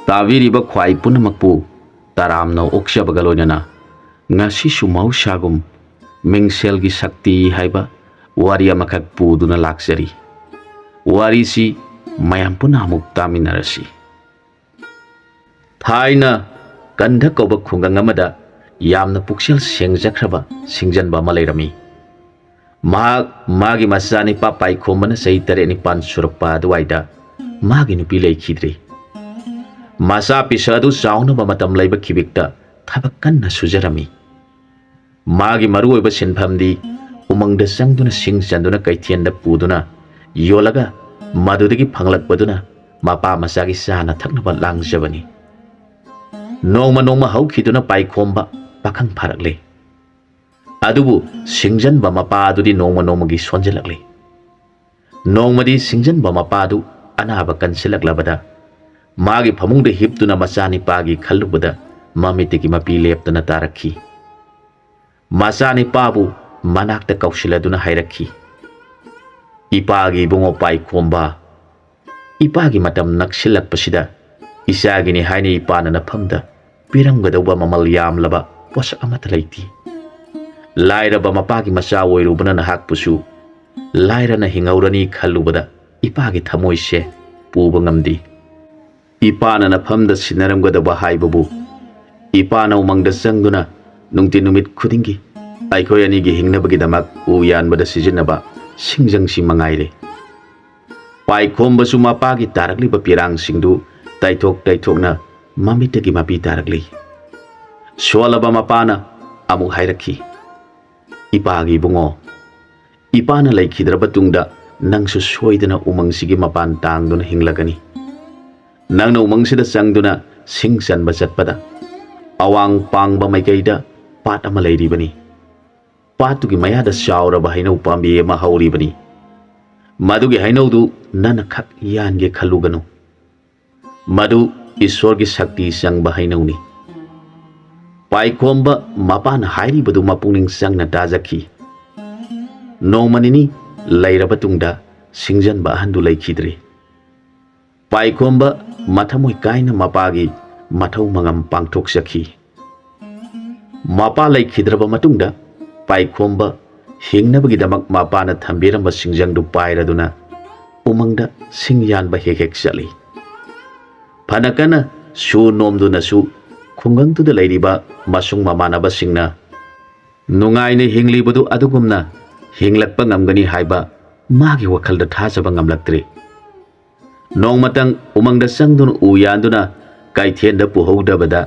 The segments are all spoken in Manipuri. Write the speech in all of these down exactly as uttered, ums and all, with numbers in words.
ꯇꯥꯕꯤꯔꯤꯕ ꯈ꯭ꯋꯥꯏ ꯄꯨꯝꯅꯃꯛꯄꯨ ꯇꯔꯥꯝꯅ ꯑꯣꯛꯆꯕꯒ ꯂꯣꯏꯅꯅ ꯉꯁꯤꯁꯨ ꯃꯍꯧꯁꯥꯒꯨꯝ ꯃꯤꯡꯁꯦꯜꯒꯤ ꯁꯛꯇꯤ ꯍꯥꯏꯕ ꯋꯥꯔꯤ ꯑꯃꯈꯛ ꯄꯨꯗꯨꯅ ꯂꯥꯛꯆꯔꯤ꯫ ꯋꯥꯔꯤꯁꯤ ꯃꯌꯥꯝ ꯄꯨꯟꯅ ꯑꯃꯨꯛ ꯇꯥꯃꯤꯟꯅꯔꯁꯤ꯫ ꯊꯥꯏꯅ ꯀꯟꯙ ꯀꯧꯕ ꯈꯨꯡꯒꯪ ꯑꯃꯗ ꯌꯥꯝꯅ ꯄꯨꯛꯆꯦꯜ ꯁꯦꯡꯖꯈ꯭ꯔꯕ ꯁꯤꯡꯖꯟꯕ ꯑꯃ ꯂꯩꯔꯝꯃꯤ꯫ ꯃꯍꯥꯛ ꯃꯥꯒꯤ ꯃꯆꯥꯅꯤꯄꯥ ꯄꯥꯏꯈꯣꯝꯕꯅ ꯆꯍꯤ ꯇꯔꯦꯠ ꯅꯤꯄꯥꯟ ꯁꯨꯔꯛꯄ ꯑꯗꯨꯋꯥꯏꯗ ꯃꯥꯒꯤ ꯅꯨꯄꯤ ꯂꯩꯈꯤꯗ꯭ꯔꯦ꯫ ꯃꯆꯥ ꯄꯤꯁꯛ ꯑꯗꯨ ꯆꯥꯎꯅꯕ ꯃꯇꯝ ꯂꯩꯕ ꯈꯤꯕꯤꯛꯇ ꯊꯕꯛ ꯀꯟꯅ ꯁꯨꯖꯔꯝꯃꯤ꯫ ꯃꯥꯒꯤ ꯃꯔꯨꯑꯣꯏꯕ ꯁꯤꯟꯐꯝꯗꯤ ꯎꯃꯪꯗ ꯆꯪꯗꯨꯅ ꯁꯤꯡ ꯆꯟꯗꯨꯅ ꯀꯩꯊꯦꯜꯗ ꯄꯨꯗꯨꯅ ꯌꯣꯜꯂꯒ ꯃꯗꯨꯗꯒꯤ ꯐꯪꯂꯛꯄꯗꯨꯅ ꯃꯄꯥ ꯃꯆꯥꯒꯤ ꯆꯥꯅ ꯊꯛꯅꯕ ꯂꯥꯡꯖꯕꯅꯤ꯫ ꯅꯣꯡꯃ ꯅꯣꯡꯃ ꯍꯧꯈꯤꯗꯨꯅ ꯄꯥꯏꯈꯣꯝꯕ ꯄꯥꯈꯪ ꯐꯥꯔꯛꯂꯦ꯫ ꯑꯗꯨꯕꯨ ꯁꯤꯡꯖꯟꯕ ꯃꯄꯥ ꯑꯗꯨꯗꯤ ꯅꯣꯡꯃ ꯅꯣꯡꯃꯒꯤ ꯁꯣꯟꯖꯜꯂꯛꯂꯤ꯫ ꯅꯣꯡꯃꯗꯤ ꯁꯤꯡꯖꯟꯕ ꯃꯄꯥ ꯑꯗꯨ ꯑꯅꯥꯕ ꯀꯟꯁꯤꯜꯂꯛꯂꯕꯗ ꯃꯥꯒꯤ ꯐꯃꯨꯡꯗ ꯍꯤꯞꯇꯨꯅ ꯃꯆꯥꯅꯤꯄꯥꯒꯤ ꯈꯜꯂꯨꯕꯗ ꯃꯃꯤꯠꯇꯒꯤ ꯃꯄꯤ ꯂꯦꯞꯇꯅ ꯇꯥꯔꯛꯈꯤ꯫ ꯃꯆꯥꯅꯤꯄꯥꯕꯨ ꯃꯅꯥꯛꯇ ꯀꯧꯁꯤꯜꯂꯗꯨꯅ ꯍꯥꯏꯔꯛꯈꯤ, "ꯏꯄꯥꯒꯤ ꯏꯕꯨꯡꯉꯣ ꯄꯥꯏꯈꯣꯝꯕ, ꯏꯄꯥꯒꯤ ꯃꯇꯝ ꯅꯛꯁꯤꯜꯂꯛꯄꯁꯤꯗ ꯏꯆꯥꯒꯤꯅꯤ ꯍꯥꯏꯅ ꯏꯄꯥꯅ ꯅꯐꯝꯗ ꯄꯤꯔꯝꯒꯗꯧꯕ ꯃꯃꯜ ꯌꯥꯝꯂꯕ ꯄꯣꯠꯁꯛ ꯑꯃꯠꯇ ꯂꯩꯇꯦ꯫ ꯂꯥꯏꯔꯕ ꯃꯄꯥꯒꯤ ꯃꯆꯥ ꯑꯣꯏꯔꯨꯕꯅ ꯅꯍꯥꯛꯄꯨꯁꯨ ꯂꯥꯏꯔꯅ ꯍꯤꯡꯍꯧꯔꯅꯤ ꯈꯜꯂꯨꯕꯗ ꯏꯄꯥꯒꯤ ꯊꯃꯣꯏꯁꯦ ꯄꯨꯕ ꯉꯝꯗꯦ꯫ ꯏꯄꯥꯅ ꯅꯐꯝꯗ ꯁꯤꯟꯅꯔꯝꯒꯗꯕ ꯍꯥꯏꯕꯕꯨ ꯏꯄꯥꯅ ꯎꯃꯪꯗ ꯆꯪꯗꯨꯅ ꯅꯨꯡꯇꯤ ꯅꯨꯃꯤꯠ ꯈꯨꯗꯤꯡꯒꯤ ꯑꯩꯈꯣꯏ ꯑꯅꯤꯒꯤ ꯍꯤꯡꯅꯕꯒꯤꯗꯃꯛ ꯎ ꯌꯥꯟꯕꯗ ꯁꯤꯖꯤꯟꯅꯕ ꯁꯤꯡꯖꯪꯁꯤ ꯃꯉꯥꯏꯔꯦ꯫" ꯄꯥꯏꯈꯣꯝꯕꯁꯨ ꯃꯄꯥꯒꯤ ꯇꯥꯔꯛꯂꯤꯕ ꯄꯤꯔꯥꯡꯁꯤꯡꯗꯨ ꯇꯩꯊꯣꯛ ꯇꯩꯊꯣꯛꯅ ꯃꯃꯤꯠꯇꯒꯤ ꯃꯄꯤ ꯇꯥꯔꯛꯂꯤ꯫ ꯁꯣꯜꯂꯕ ꯃꯄꯥꯅ ꯑꯃꯨꯛ ꯍꯥꯏꯔꯛꯈꯤ, "ꯏꯄꯥꯒꯤ ꯏꯕꯨꯡꯉꯣ, ꯏꯄꯥꯅ ꯂꯩꯈꯤꯗ꯭ꯔꯕ ꯇꯨꯡꯗ ꯅꯪꯁꯨ ꯁꯣꯏꯗꯅ ꯎꯃꯪꯁꯤꯒꯤ ꯃꯄꯥꯟ ꯇꯥꯡꯗꯨꯅ ꯍꯤꯡꯂꯒꯅꯤ꯫ ꯅꯪꯅ ꯎꯃꯪꯁꯤꯗ ꯆꯪꯗꯨꯅ ꯁꯤꯡ ꯆꯟꯕ ꯆꯠꯄꯗ ꯑꯋꯥꯡ ꯄꯥꯡꯕ ꯃꯥꯏꯀꯩꯗ ꯄꯥꯠ ꯑꯃ ꯂꯩꯔꯤꯕꯅꯤ꯫ ꯄꯥꯠꯇꯨꯒꯤ ꯃꯌꯥꯗ ꯆꯥꯎꯔꯕ ꯍꯩꯅꯧ ꯄꯥꯝꯕꯤ ꯑꯃ ꯍꯧꯔꯤꯕꯅꯤ꯫ ꯃꯗꯨꯒꯤ ꯍꯩꯅꯧꯗꯨ ꯅꯪꯅ ꯈꯛ ꯌꯥꯟꯒꯦ ꯈꯜꯂꯨꯒꯅꯨ꯫ ꯃꯗꯨ ꯏꯁꯣꯔꯒꯤ ꯁꯛꯇꯤ ꯆꯪꯕ ꯍꯩꯅꯧꯅꯤ꯫" ꯄꯥꯏꯈꯣꯝꯕ ꯃꯄꯥꯅ ꯍꯥꯏꯔꯤꯕꯗꯨ ꯃꯄꯨꯛꯅꯤꯡ ꯆꯪꯅ ꯇꯥꯖꯈꯤ꯫ ꯅꯣꯡꯃ ꯅꯤꯅꯤ ꯂꯩꯔꯕ ꯇꯨꯡꯗ ꯁꯤꯡꯖꯟꯕ ꯑꯍꯟꯗꯨ ꯂꯩꯈꯤꯗ꯭ꯔꯦ꯫ ꯄꯥꯏꯈꯣꯝꯕ ꯃꯊꯃꯣꯏ ꯀꯥꯏꯅ ꯃꯄꯥꯒꯤ ꯃꯊꯧ ꯃꯉꯝ ꯄꯥꯡꯊꯣꯛꯆꯈꯤ꯫ ꯃꯄꯥ ꯂꯩꯈꯤꯗ꯭ꯔꯕ ꯃꯇꯨꯡꯗ ꯄꯥꯏꯈꯣꯝꯕ ꯍꯤꯡꯅꯕꯒꯤꯗꯃꯛ ꯃꯄꯥꯅ ꯊꯝꯕꯤꯔꯝꯕ ꯁꯤꯡꯖꯪꯗꯨ ꯄꯥꯏꯔꯗꯨꯅ ꯎꯃꯪꯗ ꯁꯤꯡ ꯌꯥꯟꯕ ꯍꯦꯛ ꯍꯦꯛ ꯆꯠꯂꯤ꯫ ꯐꯅ ꯀꯟꯅ ꯁꯨ ꯅꯣꯝꯗꯨꯅꯁꯨ ꯈꯨꯡꯒꯪꯗꯨꯗ ꯂꯩꯔꯤꯕ ꯃꯁꯨꯡ ꯃꯃꯥꯟꯅꯕꯁꯤꯡꯅ ꯅꯨꯡꯉꯥꯏꯅ ꯍꯤꯡꯂꯤꯕꯗꯨ ꯑꯗꯨꯒꯨꯝꯅ ꯍꯤꯡꯂꯛꯄ ꯉꯝꯒꯅꯤ ꯍꯥꯏꯕ ꯃꯥꯒꯤ ꯋꯥꯈꯜꯗ ꯊꯥꯖꯕ ꯉꯝꯂꯛꯇ꯭ꯔꯤ꯫ ꯅꯣꯡꯃꯇꯪ ꯎꯃꯪꯗ ꯆꯪꯗꯨꯅ ꯎ ꯌꯥꯟꯗꯨꯅ ꯀꯩꯊꯦꯜꯗ ꯄꯨꯍꯧꯗꯕꯗ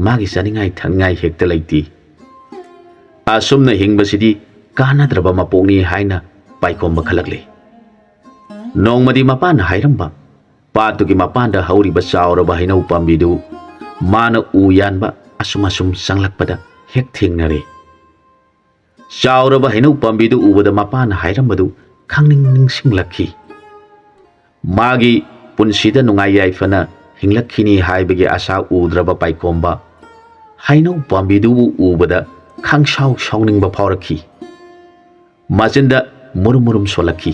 ꯃꯥꯒꯤ ꯆꯥꯅꯤꯡꯉꯥꯏ ꯊꯛꯅꯤꯡꯉꯥꯏ ꯍꯦꯛꯇ ꯂꯩꯇꯦ꯫ ꯑꯁꯨꯝꯅ ꯍꯤꯡꯕꯁꯤꯗꯤ ꯀꯥꯟꯅꯗ꯭ꯔꯕ ꯃꯄꯣꯛꯅꯤ ꯍꯥꯏꯅ ꯄꯥꯏꯈꯣꯝꯕ ꯈꯜꯂꯛꯂꯤ꯫ ꯅꯣꯡꯃꯗꯤ ꯃꯄꯥꯅ ꯍꯥꯏꯔꯝꯕ ꯄꯥꯠꯇꯨꯒꯤ ꯃꯄꯥꯟꯗ ꯍꯧꯔꯤꯕ ꯆꯥꯎꯔꯕ ꯍꯩꯅꯧ ꯄꯥꯝꯕꯤꯗꯨ ꯃꯥꯅ ꯎ ꯌꯥꯟꯕ ꯑꯁꯨꯝ ꯑꯁꯨꯝ ꯆꯪꯂꯛꯄꯗ ꯍꯦꯛ ꯊꯦꯡꯅꯔꯦ꯫ ꯆꯥꯎꯔꯕ ꯍꯩꯅꯧ ꯄꯥꯝꯕꯤꯗꯨ ꯎꯕꯗ ꯃꯄꯥꯅ ꯍꯥꯏꯔꯝꯕꯗꯨ ꯈꯪꯅꯤꯡ ꯅꯤꯡꯁꯤꯡꯂꯛꯈꯤ꯫ ꯃꯥꯒꯤ ꯄꯨꯟꯁꯤꯗ ꯅꯨꯡꯉꯥꯏ ꯌꯥꯏꯐꯅ ꯍꯤꯡꯂꯛꯈꯤꯅꯤ ꯍꯥꯏꯕꯒꯤ ꯑꯁꯥ ꯎꯗ꯭ꯔꯕ ꯄꯥꯏꯈꯣꯝꯕ ꯍꯩꯅꯧ ꯄꯥꯝꯕꯤꯗꯨꯕꯨ ꯎꯕꯗ ꯈꯪꯁꯥꯎ ꯁꯥꯎꯅꯤꯡꯕ ꯐꯥꯎꯔꯛꯈꯤ꯫ ꯃꯆꯤꯟꯗ ꯃꯨꯔꯨꯝ ꯃꯨꯔꯨꯝ ꯁꯣꯜꯂꯛꯈꯤ꯫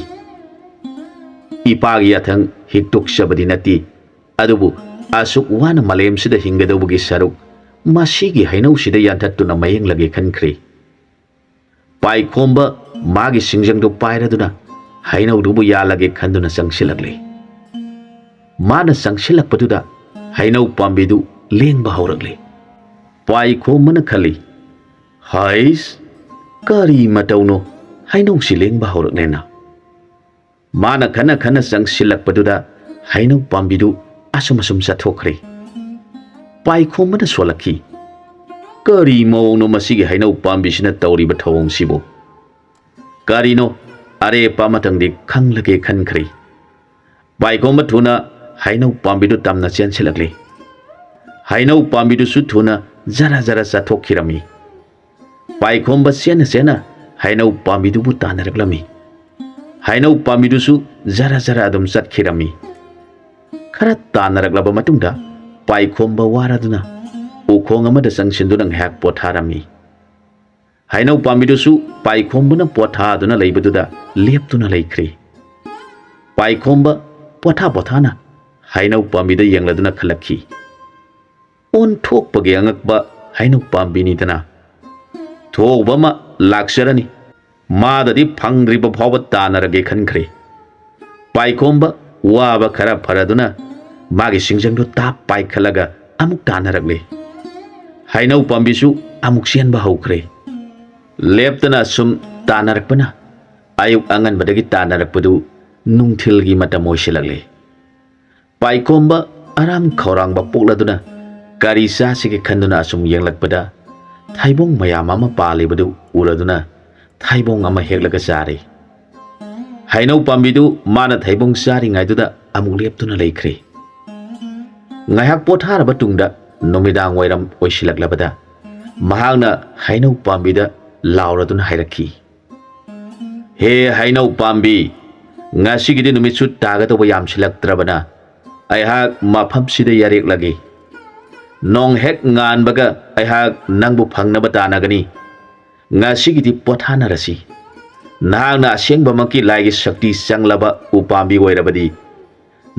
ꯏꯄꯥꯒꯤ ꯌꯥꯊꯪ ꯍꯤꯛꯇꯣꯛꯆꯕꯗꯤ ꯅꯠꯇꯦ, ꯑꯗꯨꯕꯨ ꯑꯁꯨꯛ ꯋꯥꯅ ꯃꯥꯂꯦꯝꯁꯤꯗ ꯍꯤꯡꯒꯗꯧꯕꯒꯤ ꯁꯔꯨꯛ ꯃꯁꯤꯒꯤ ꯍꯩꯅꯧꯁꯤꯗ ꯌꯥꯟꯊꯠꯇꯨꯅ ꯃꯌꯦꯡꯂꯒꯦ ꯈꯟꯈ꯭ꯔꯦ꯫ ꯄꯥꯏꯈꯣꯝꯕ ꯃꯥꯒꯤ ꯁꯤꯡꯖꯪꯗꯨ ꯄꯥꯏꯔꯗꯨꯅ ꯍꯩꯅꯧꯗꯨꯕꯨ ꯌꯥꯜꯂꯒꯦ ꯈꯟꯗꯨꯅ ꯆꯪꯁꯤꯜꯂꯛꯂꯦ꯫ ꯃꯥꯅ ꯆꯪꯁꯤꯜꯂꯛꯄꯗꯨꯗ ꯍꯩꯅꯧ ꯄꯥꯝꯕꯤꯗꯨ ꯂꯦꯡꯕ ꯍꯧꯔꯛꯂꯦ꯫ ꯄꯥꯏꯈꯣꯝꯕꯅ ꯈꯜꯂꯤ, "ꯍꯩꯁ, ꯀꯔꯤ ꯃꯇꯧꯅꯣ ꯍꯩꯅꯧꯁꯤ ꯂꯦꯡꯕ ꯍꯧꯔꯛꯂꯦꯅ?" ꯃꯥꯅ ꯈꯟꯅ ꯈꯟꯅ ꯆꯪꯁꯤꯜꯂꯛꯄꯗꯨꯗ ꯍꯩꯅꯧ ꯄꯥꯝꯕꯤꯗꯨ ꯑꯁꯨꯝ ꯑꯁꯨꯝ ꯆꯠꯊꯣꯛꯈ꯭ꯔꯦ꯫ ꯄꯥꯏꯈꯣꯝꯕꯅ ꯁꯣꯜꯂꯛꯈꯤ, "ꯀꯔꯤ ꯃꯑꯣꯡꯅꯣ ꯃꯁꯤꯒꯤ ꯍꯩꯅꯧ ꯄꯥꯝꯕꯤꯁꯤꯅ ꯇꯧꯔꯤꯕ ꯊꯧꯑꯣꯡꯁꯤꯕꯨ? ꯀꯔꯤꯅꯣ, ꯑꯔꯦꯞꯄ ꯑꯃꯇꯪꯗꯤ ꯈꯪꯂꯒꯦ" ꯈꯟꯈ꯭ꯔꯦ꯫ ꯄꯥꯏꯈꯣꯝꯕ ꯊꯨꯅ ꯍꯩꯅꯧ ꯄꯥꯝꯕꯤꯗꯨ ꯇꯝꯅ ꯆꯦꯟꯁꯤꯜꯂꯛꯂꯦ꯫ ꯍꯩꯅꯧ ꯄꯥꯝꯕꯤꯗꯨꯁꯨ ꯊꯨꯅ ꯖꯔ ꯖꯔ ꯆꯠꯊꯣꯛꯈꯤꯔꯝꯃꯤ꯫ ꯄꯥꯏꯈꯣꯝꯕ ꯆꯦꯟꯅ ꯆꯦꯟꯅ ꯍꯩꯅꯧ ꯄꯥꯝꯕꯤꯗꯨꯕꯨ ꯇꯥꯟꯅꯔꯛꯂꯝꯃꯤ꯫ ꯍꯩꯅꯧ ꯄꯥꯝꯕꯤꯗꯨꯁꯨ ꯖꯔ ꯖꯔ ꯑꯗꯨꯝ ꯆꯠꯈꯤꯔꯝꯃꯤ꯫ ꯈꯔ ꯇꯥꯟꯅꯔꯛꯂꯕ ꯃꯇꯨꯡꯗ ꯄꯥꯏꯈꯣꯝꯕ ꯋꯥꯔꯗꯨꯅ ꯎꯈꯣꯡ ꯑꯃꯗ ꯆꯪꯁꯤꯟꯗꯨꯅ ꯉꯥꯏꯍꯥꯛ ꯄꯣꯊꯥꯔꯝꯃꯤ꯫ ꯍꯩꯅꯧ ꯄꯥꯝꯕꯤꯗꯨꯁꯨ ꯄꯥꯏꯈꯣꯝꯕꯅ ꯄꯣꯊꯥꯗꯨꯅ ꯂꯩꯕꯗꯨꯗ ꯂꯦꯞꯇꯨꯅ ꯂꯩꯈ꯭ꯔꯦ꯫ ꯄꯥꯏꯈꯣꯝꯕ ꯄꯣꯊꯥ ꯄꯣꯊꯥꯅ ꯍꯩꯅꯧ ꯄꯥꯝꯕꯤꯗ ꯌꯦꯡꯂꯗꯨꯅ ꯈꯜꯂꯛꯈꯤ꯫ ꯑꯣꯟꯊꯣꯛꯄꯒꯤ ꯑꯉꯛꯄ ꯍꯩꯅꯧ ꯄꯥꯝꯕꯤꯅꯤꯗꯅ꯫ ꯊꯣꯛꯎꯕ ꯑꯃ ꯂꯥꯛꯆꯔꯅꯤ꯫ ꯃꯥꯗꯗꯤ ꯐꯪꯗ꯭ꯔꯤꯕ ꯐꯥꯎꯕ ꯇꯥꯟꯅꯔꯒꯦ ꯈꯟꯈ꯭ꯔꯦ꯫ ꯄꯥꯏꯈꯣꯝꯕ ꯋꯥꯕ ꯈꯔ ꯐꯔꯗꯨꯅ ꯃꯥꯒꯤ ꯁꯤꯡꯖꯪꯗꯨ ꯇꯥꯞ ꯄꯥꯏꯈꯠꯂꯒ ꯑꯃꯨꯛ ꯇꯥꯟꯅꯔꯛꯂꯦ꯫ ꯍꯩꯅꯧ ꯄꯥꯝꯕꯤꯁꯨ ꯑꯃꯨꯛ ꯆꯦꯟꯕ ꯍꯧꯈ꯭ꯔꯦ꯫ ꯂꯦꯞꯇꯅ ꯁꯨꯝ ꯇꯥꯟꯅꯔꯛꯄꯅ ꯑꯌꯨꯛ ꯑꯉꯟꯕꯗꯒꯤ ꯇꯥꯟꯅꯔꯛꯄꯗꯨ ꯅꯨꯡꯊꯤꯜꯒꯤ ꯃꯇꯝ ꯑꯣꯏꯁꯤꯜꯂꯛꯂꯦ꯫ ꯄꯥꯏꯈꯣꯝꯕ ꯑꯔꯥꯝ ꯈꯧꯔꯥꯡꯕ ꯄꯣꯛꯂꯗꯨꯅ ꯀꯔꯤ ꯆꯥꯁꯤꯒꯦ ꯈꯟꯗꯨꯅ ꯑꯁꯨꯝ ꯌꯦꯡꯂꯛꯄꯗ ꯊꯩꯕꯣꯡ ꯃꯌꯥꯝ ꯑꯃ ꯄꯥꯜꯂꯤꯕꯗꯨ ꯎꯔꯗꯨꯅ ꯊꯩꯕꯣꯡ ꯑꯃ ꯍꯦꯛꯂꯒ ꯆꯥꯔꯦ꯫ ꯍꯩꯅꯧ ꯄꯥꯝꯕꯤꯗꯨ ꯃꯥꯅ ꯊꯩꯕꯣꯡ ꯆꯥꯔꯤꯉꯩꯗꯨꯗ ꯑꯃꯨꯛ ꯂꯦꯞꯇꯨꯅ ꯂꯩꯈ꯭ꯔꯦ꯫ ꯉꯥꯏꯍꯥꯛ ꯄꯣꯊꯥꯔꯕ ꯇꯨꯡꯗ ꯅꯨꯃꯤꯗꯥꯡ ꯋꯥꯏꯔꯝ ꯑꯣꯏꯁꯤꯜꯂꯛꯂꯕꯗ ꯃꯍꯥꯛꯅ ꯍꯩꯅꯧ ꯄꯥꯝꯕꯤꯗ ꯂꯥꯎꯔꯗꯨꯅ ꯍꯥꯏꯔꯛꯈꯤ, "ꯍꯦ ꯍꯩꯅꯧ ꯄꯥꯝꯕꯤ, ꯉꯁꯤꯒꯤꯗꯤ ꯅꯨꯃꯤꯠꯁꯨ ꯇꯥꯒꯗꯧꯕ ꯌꯥꯝꯁꯤꯜꯂꯛꯇ꯭ꯔꯕꯅ ꯑꯩꯍꯥꯛ ꯃꯐꯝꯁꯤꯗ ꯌꯥꯔꯦꯛꯂꯒꯦ꯫ ꯅꯣꯡ ꯍꯦꯛ ꯉꯥꯟꯕꯒ ꯑꯩꯍꯥꯛ ꯅꯪꯕꯨ ꯐꯪꯅꯕ ꯇꯥꯟꯅꯒꯅꯤ꯫ ꯉꯁꯤꯒꯤꯗꯤ ꯄꯣꯊꯥꯅꯔꯁꯤ꯫ ꯅꯍꯥꯛꯅ ꯑꯁꯦꯡꯕꯃꯛꯀꯤ ꯂꯥꯏꯒꯤ ꯁꯛꯇꯤ ꯆꯪꯂꯕ ꯎꯄꯥꯝꯕꯤ ꯑꯣꯏꯔꯕꯗꯤ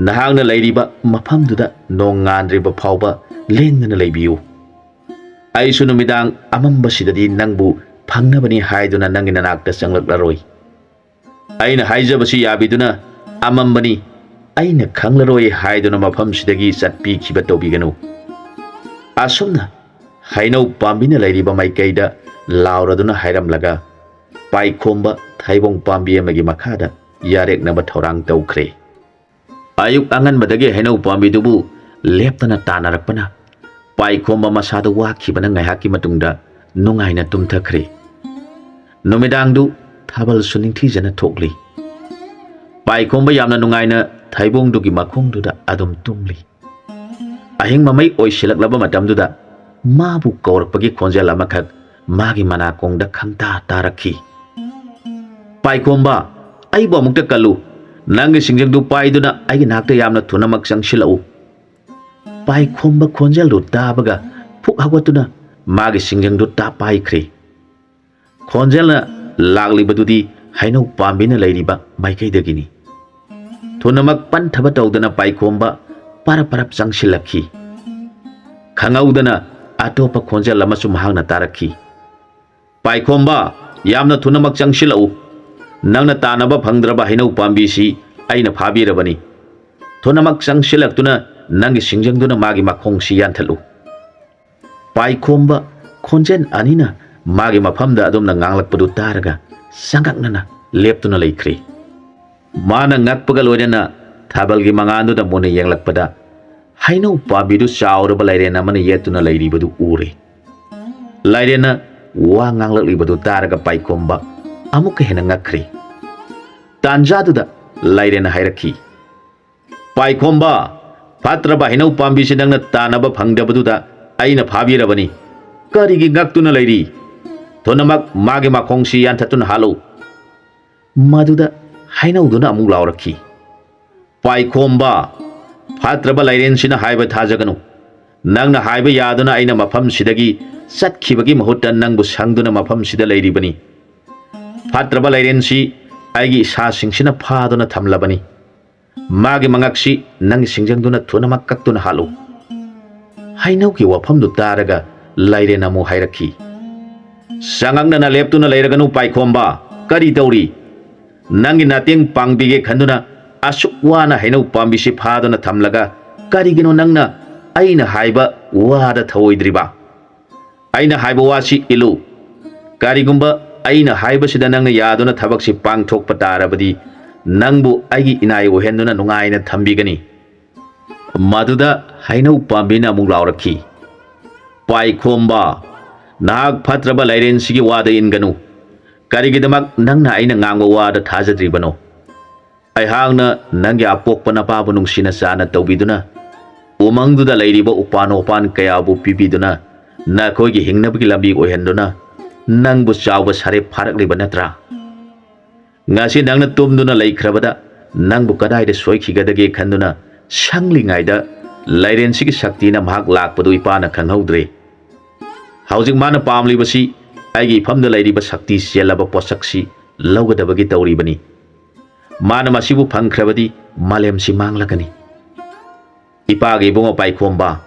ꯅꯍꯥꯛꯅ ꯂꯩꯔꯤꯕ ꯃꯐꯝꯗꯨꯗ ꯅꯣꯡ ꯉꯥꯟꯗ꯭ꯔꯤꯕ ꯐꯥꯎꯕ ꯂꯦꯡꯗꯅ ꯂꯩꯕꯤꯌꯨ꯫ ꯑꯩꯁꯨ ꯅꯨꯃꯤꯗꯥꯡ ꯑꯃꯝꯕꯁꯤꯗꯗꯤ ꯅꯪꯕꯨ ꯐꯪꯅꯕꯅꯤ ꯍꯥꯏꯗꯨꯅ ꯅꯪꯒꯤ ꯅꯅꯥꯛꯇ ꯆꯪꯂꯛꯂꯔꯣꯏ꯫ ꯑꯩꯅ ꯍꯥꯏꯖꯕꯁꯤ ꯌꯥꯕꯤꯗꯨꯅ ꯑꯃꯝꯕꯅꯤ, ꯑꯩꯅ ꯈꯪꯂꯔꯣꯏ ꯍꯥꯏꯗꯨꯅ ꯃꯐꯝꯁꯤꯗꯒꯤ ꯆꯠꯄꯤꯈꯤꯕ ꯇꯧꯕꯤꯒꯅꯨ"꯫ ꯑꯁꯨꯝꯅ ꯍꯩꯅꯧ ꯄꯥꯝꯕꯤꯅ ꯂꯩꯔꯤꯕ ꯃꯥꯏꯀꯩꯗ ꯂꯥꯎꯔꯗꯨꯅ ꯍꯥꯏꯔꯝꯂꯒ ꯄꯥꯏꯈꯣꯝꯕ ꯊꯩꯕꯣꯡ ꯄꯥꯝꯕꯤ ꯑꯃꯒꯤ ꯃꯈꯥꯗ ꯌꯥꯔꯦꯛꯅꯕ ꯊꯧꯔꯥꯡ ꯇꯧꯈ꯭ꯔꯦ꯫ ꯑꯌꯨꯛ ꯑꯉꯟꯕꯗꯒꯤ ꯍꯩꯅꯧ ꯄꯥꯝꯕꯤꯗꯨꯕꯨ ꯂꯦꯞꯇꯅ ꯇꯥꯟꯅꯔꯛꯄꯅ ꯄꯥꯏꯈꯣꯝꯕ ꯃꯁꯥꯗ ꯋꯥꯈꯤꯕꯅ ꯉꯥꯏꯍꯥꯛꯀꯤ ꯃꯇꯨꯡꯗ ꯅꯨꯡꯉꯥꯏꯅ ꯇꯨꯝꯊꯈ꯭ꯔꯦ꯫ ꯅꯨꯃꯤꯗꯥꯡꯗꯨ ꯊꯥꯕꯜꯁꯨ ꯅꯤꯡꯊꯤꯖꯅ ꯊꯣꯛꯂꯤ꯫ ꯄꯥꯏꯈꯣꯝꯕ ꯌꯥꯝꯅ ꯅꯨꯡꯉꯥꯏꯅ ꯊꯩꯕꯣꯡꯗꯨꯒꯤ ꯃꯈꯣꯡꯗꯨꯗ ꯑꯗꯨꯝ ꯇꯨꯝꯂꯤ꯫ ꯑꯍꯤꯡ ꯃꯃꯩ ꯑꯣꯏꯁꯤꯜꯂꯛꯂꯕ ꯃꯇꯝꯗꯨꯗ ꯃꯥꯕꯨ ꯀꯧꯔꯛꯄꯒꯤ ꯈꯣꯟꯖꯦꯜ ꯑꯃꯈꯛ ꯃꯥꯒꯤ ꯃꯅꯥꯀꯣꯡꯗ ꯈꯪꯇꯥ ꯇꯥꯔꯛꯈꯤ꯫ "ꯄꯥꯏꯈꯣꯝꯕ, ꯑꯩꯕꯨ ꯑꯃꯨꯛꯇ ꯀꯜꯂꯨ꯫ ꯅꯪꯒꯤ ꯁꯤꯡꯖꯪꯗꯨ ꯄꯥꯏꯗꯨꯅ ꯑꯩꯒꯤ ꯅꯥꯛꯇ ꯌꯥꯝꯅ ꯊꯨꯅꯃꯛ ꯆꯪꯁꯤꯜꯂꯛꯎ"꯫ ꯄꯥꯏꯈꯣꯝꯕ ꯈꯣꯟꯖꯦꯜꯗꯨ ꯇꯥꯕꯒ ꯐꯨꯛ ꯍꯧꯒꯠꯇꯨꯅ ꯃꯥꯒꯤ ꯁꯤꯡꯖꯪꯗꯨ ꯇꯥꯞ ꯄꯥꯏꯈ꯭ꯔꯦ꯫ ꯈꯣꯟꯖꯦꯜꯅ ꯂꯥꯛꯂꯤꯕꯗꯨꯗꯤ ꯍꯩꯅꯧ ꯄꯥꯝꯕꯤꯅ ꯂꯩꯔꯤꯕ ꯃꯥꯏꯀꯩꯗꯒꯤꯅꯤ꯫ ꯊꯨꯅꯃꯛ ꯄꯟꯊꯕ ꯇꯧꯗꯅ ꯄꯥꯏꯈꯣꯝꯕ ꯄꯔꯞ ꯄꯔꯞ ꯆꯪꯁꯤꯜꯂꯛꯈꯤ꯫ ꯈꯪꯍꯧꯗꯅ ꯑꯇꯣꯞꯄ ꯈꯣꯟꯖꯦꯜ ꯑꯃꯁꯨ ꯃꯍꯥꯛꯅ ꯇꯥꯔꯛꯈꯤ꯫ "ꯄꯥꯏꯈꯣꯝꯕ, ꯌꯥꯝꯅ ꯊꯨꯅꯃꯛ ꯆꯪꯁꯤꯜꯂꯛꯎ꯫ ꯅꯪꯅ ꯇꯥꯅꯕ ꯐꯪꯗ꯭ꯔꯕ ꯍꯩꯅꯧ ꯄꯥꯝꯕꯤꯁꯤ ꯑꯩꯅ ꯐꯥꯕꯤꯔꯕꯅꯤ꯫ ꯊꯨꯅꯃꯛ ꯆꯪꯁꯤꯜꯂꯛꯇꯨꯅ ꯅꯪꯒꯤ ꯁꯤꯡꯖꯪꯗꯨꯅ ꯃꯥꯒꯤ ꯃꯈꯣꯡꯁꯤ ꯌꯥꯟꯊꯠꯂꯨ꯫" ꯄꯥꯏꯈꯣꯝꯕ ꯈꯣꯟꯖꯦꯜ ꯑꯅꯤꯅ ꯃꯥꯒꯤ ꯃꯐꯝꯗ ꯑꯗꯨꯝꯅ ꯉꯥꯡꯂꯛꯄꯗꯨ ꯇꯥꯔꯒ ꯆꯉꯛꯅꯅ ꯂꯦꯞꯇꯨꯅ ꯂꯩꯈ꯭ꯔꯦ꯫ ꯃꯥꯅ ꯉꯛꯄꯒ ꯂꯣꯏꯅꯅ ꯊꯥꯕꯜꯒꯤ ꯃꯉꯥꯜꯗꯨꯗ ꯃꯨꯟꯅ ꯌꯦꯡꯂꯛꯄꯗ ꯍꯩꯅꯧ ꯄꯥꯝꯕꯤꯗꯨ ꯆꯥꯎꯔꯕ ꯂꯥꯏꯔꯦꯟ ꯑꯃꯅ ꯌꯦꯠꯇꯨꯅ ꯂꯩꯔꯤꯕꯗꯨ ꯎꯔꯦ꯫ ꯂꯥꯏꯔꯦꯟꯅ ꯋꯥ ꯉꯥꯡꯂꯛꯂꯤꯕꯗꯨ ꯇꯥꯔꯒ ꯄꯥꯏꯈꯣꯝꯕ ꯑꯃꯨꯛꯀ ꯍꯦꯟꯅ ꯉꯛꯈ꯭ꯔꯦ꯫ ꯇꯥꯟꯖꯥꯗꯨꯗ ꯂꯥꯏꯔꯦꯟꯅ ꯍꯥꯏꯔꯛꯈꯤ, "ꯄꯥꯏꯈꯣꯝꯕ, ꯐꯠꯇ꯭ꯔꯕ ꯍꯩꯅꯧ ꯄꯥꯝꯕꯤꯁꯤ ꯅꯪꯅ ꯇꯥꯅꯕ ꯐꯪꯗꯕꯗꯨꯗ ꯑꯩꯅ ꯐꯥꯕꯤꯔꯕꯅꯤ꯫ ꯀꯔꯤꯒꯤ ꯉꯛꯇꯨꯅ ꯂꯩꯔꯤ? ꯊꯨꯅꯃꯛ ꯃꯥꯒꯤ ꯃꯈꯣꯡꯁꯤ ꯌꯥꯟꯊꯠꯇꯨꯅ ꯍꯥꯠꯂꯨ꯫" ꯃꯗꯨꯗ ꯍꯩꯅꯧꯗꯨꯅ ꯑꯃꯨꯛ ꯂꯥꯎꯔꯛꯈꯤ, "ꯄꯥꯏꯈꯣꯝꯕ, ꯐꯠꯇ꯭ꯔꯕ ꯂꯥꯏꯔꯦꯟꯁꯤꯅ ꯍꯥꯏꯕ ꯊꯥꯖꯒꯅꯨ꯫ ꯅꯪꯅ ꯍꯥꯏꯕ ꯌꯥꯗꯨꯅ ꯑꯩꯅ ꯃꯐꯝꯁꯤꯗꯒꯤ ꯆꯠꯈꯤꯕꯒꯤ ꯃꯍꯨꯠꯇ ꯅꯪꯕꯨ ꯁꯪꯗꯨꯅ ꯃꯐꯝꯁꯤꯗ ꯂꯩꯔꯤꯕꯅꯤ꯫ ꯐꯠꯇ꯭ꯔꯕ ꯂꯥꯏꯔꯦꯟꯁꯤ ꯑꯩꯒꯤ ꯏꯁꯥꯁꯤꯡꯁꯤꯅ ꯐꯥꯗꯨꯅ ꯊꯝꯂꯕꯅꯤ꯫ ꯃꯥꯒꯤ ꯃꯉꯛꯁꯤ ꯅꯪꯒꯤ ꯁꯤꯡꯖꯪꯗꯨꯅ ꯊꯨꯅꯃꯛ ꯀꯛꯇꯨꯅ ꯍꯥꯠꯂꯨ꯫" ꯍꯩꯅꯧꯒꯤ ꯋꯥꯐꯝꯗꯨ ꯇꯥꯔꯒ ꯂꯥꯏꯔꯦꯟ ꯑꯃꯨꯛ ꯍꯥꯏꯔꯛꯈꯤ, "ꯆꯉꯛꯅꯅ ꯂꯦꯞꯇꯨꯅ ꯂꯩꯔꯒꯅꯨ ꯄꯥꯏꯈꯣꯝꯕ꯫ ꯀꯔꯤ ꯇꯧꯔꯤ? ꯅꯪꯒꯤ ꯅꯇꯦꯡ ꯄꯥꯡꯕꯤꯒꯦ ꯈꯟꯗꯨꯅ ꯑꯁꯨꯛ ꯋꯥꯅ ꯍꯩꯅꯧ ꯄꯥꯝꯕꯤꯁꯤ ꯐꯥꯗꯨꯅ ꯊꯝꯂꯒ ꯀꯔꯤꯒꯤꯅꯣ ꯅꯪꯅ ꯑꯩꯅ ꯍꯥꯏꯕ ꯋꯥꯗ ꯊꯧꯑꯣꯏꯗ꯭ꯔꯤꯕ? ꯑꯩꯅ ꯍꯥꯏꯕ ꯋꯥꯁꯤ ꯏꯜꯂꯨ꯫ ꯀꯔꯤꯒꯨꯝꯕ ꯑꯩꯅ ꯍꯥꯏꯕꯁꯤꯗ ꯅꯪꯅ ꯌꯥꯗꯨꯅ ꯊꯕꯛꯁꯤ ꯄꯥꯡꯊꯣꯛꯄ ꯇꯥꯔꯕꯗꯤ ꯅꯪꯕꯨ ꯑꯩꯒꯤ ꯏꯅꯥꯏ ꯑꯣꯏꯍꯟꯗꯨꯅ ꯅꯨꯡꯉꯥꯏꯅ ꯊꯝꯕꯤꯒꯅꯤ꯫" ꯃꯗꯨꯗ ꯍꯩꯅꯧ ꯄꯥꯝꯕꯤꯅ ꯑꯃꯨꯛ ꯂꯥꯎꯔꯛꯈꯤ, "ꯄꯥꯏꯈꯣꯝꯕ, ꯅꯍꯥꯛ ꯐꯠꯇ꯭ꯔꯕ ꯂꯥꯏꯔꯦꯟꯁꯤꯒꯤ ꯋꯥꯗ ꯏꯟꯒꯅꯨ꯫ ꯀꯔꯤꯒꯤꯗꯃꯛ ꯅꯪꯅ ꯑꯩꯅ ꯉꯥꯡꯕ ꯋꯥꯗ ꯊꯥꯖꯗ꯭ꯔꯤꯕꯅꯣ? ꯑꯩꯍꯥꯛꯅ ꯅꯪꯒꯤ ꯑꯄꯣꯛꯄ ꯅꯄꯥꯕꯨ ꯅꯨꯡꯁꯤꯅ ꯆꯥꯅ ꯇꯧꯕꯤꯗꯨꯅ, ꯎꯃꯪꯗꯨꯗ ꯂꯩꯔꯤꯕ ꯎꯄꯥꯟ ꯋꯥꯄꯥꯟ ꯀꯌꯥꯕꯨ ꯄꯤꯕꯤꯗꯨꯅ, ꯅꯈꯣꯏꯒꯤ ꯍꯤꯡꯅꯕꯒꯤ ꯂꯝꯕꯤ ꯑꯣꯏꯍꯟꯗꯨꯅ, ꯅꯪꯕꯨ ꯆꯥꯎꯕ ꯁꯥꯔꯦꯞ ꯐꯥꯔꯛꯂꯤꯕ ꯅꯠꯇ꯭ꯔꯥ? ꯉꯁꯤ ꯅꯪꯅ ꯇꯨꯝꯗꯨꯅ ꯂꯩꯈ꯭ꯔꯕꯗ ꯅꯪꯕꯨ ꯀꯗꯥꯏꯗ ꯁꯣꯏꯈꯤꯒꯗꯒꯦ ꯈꯟꯗꯨꯅ ꯁꯪꯂꯤꯉꯩꯗ ꯂꯥꯏꯔꯦꯟꯁꯤꯒꯤ ꯁꯛꯇꯤꯅ ꯃꯍꯥꯛ ꯂꯥꯛꯄꯗꯨ ꯏꯄꯥꯅ ꯈꯪꯍꯧꯗ꯭ꯔꯦ꯫ ꯍꯧꯖꯤꯛ ꯃꯥꯅ ꯄꯥꯝꯂꯤꯕꯁꯤ ꯑꯩꯒꯤ ꯏꯐꯝꯗ ꯂꯩꯔꯤꯕ ꯁꯛꯇꯤ ꯆꯦꯜꯂꯕ ꯄꯣꯠꯁꯛꯁꯤ ꯂꯧꯒꯗꯕꯒꯤ ꯇꯧꯔꯤꯕꯅꯤ꯫ ꯃꯥꯅ ꯃꯁꯤꯕꯨ ꯐꯪꯈ꯭ꯔꯕꯗꯤ ꯃꯥꯂꯦꯝꯁꯤ ꯃꯥꯡꯂꯒꯅꯤ꯫ ꯏꯄꯥꯒꯤ ꯏꯕꯨꯡꯉꯣ ꯄꯥꯏꯈꯣꯝꯕ,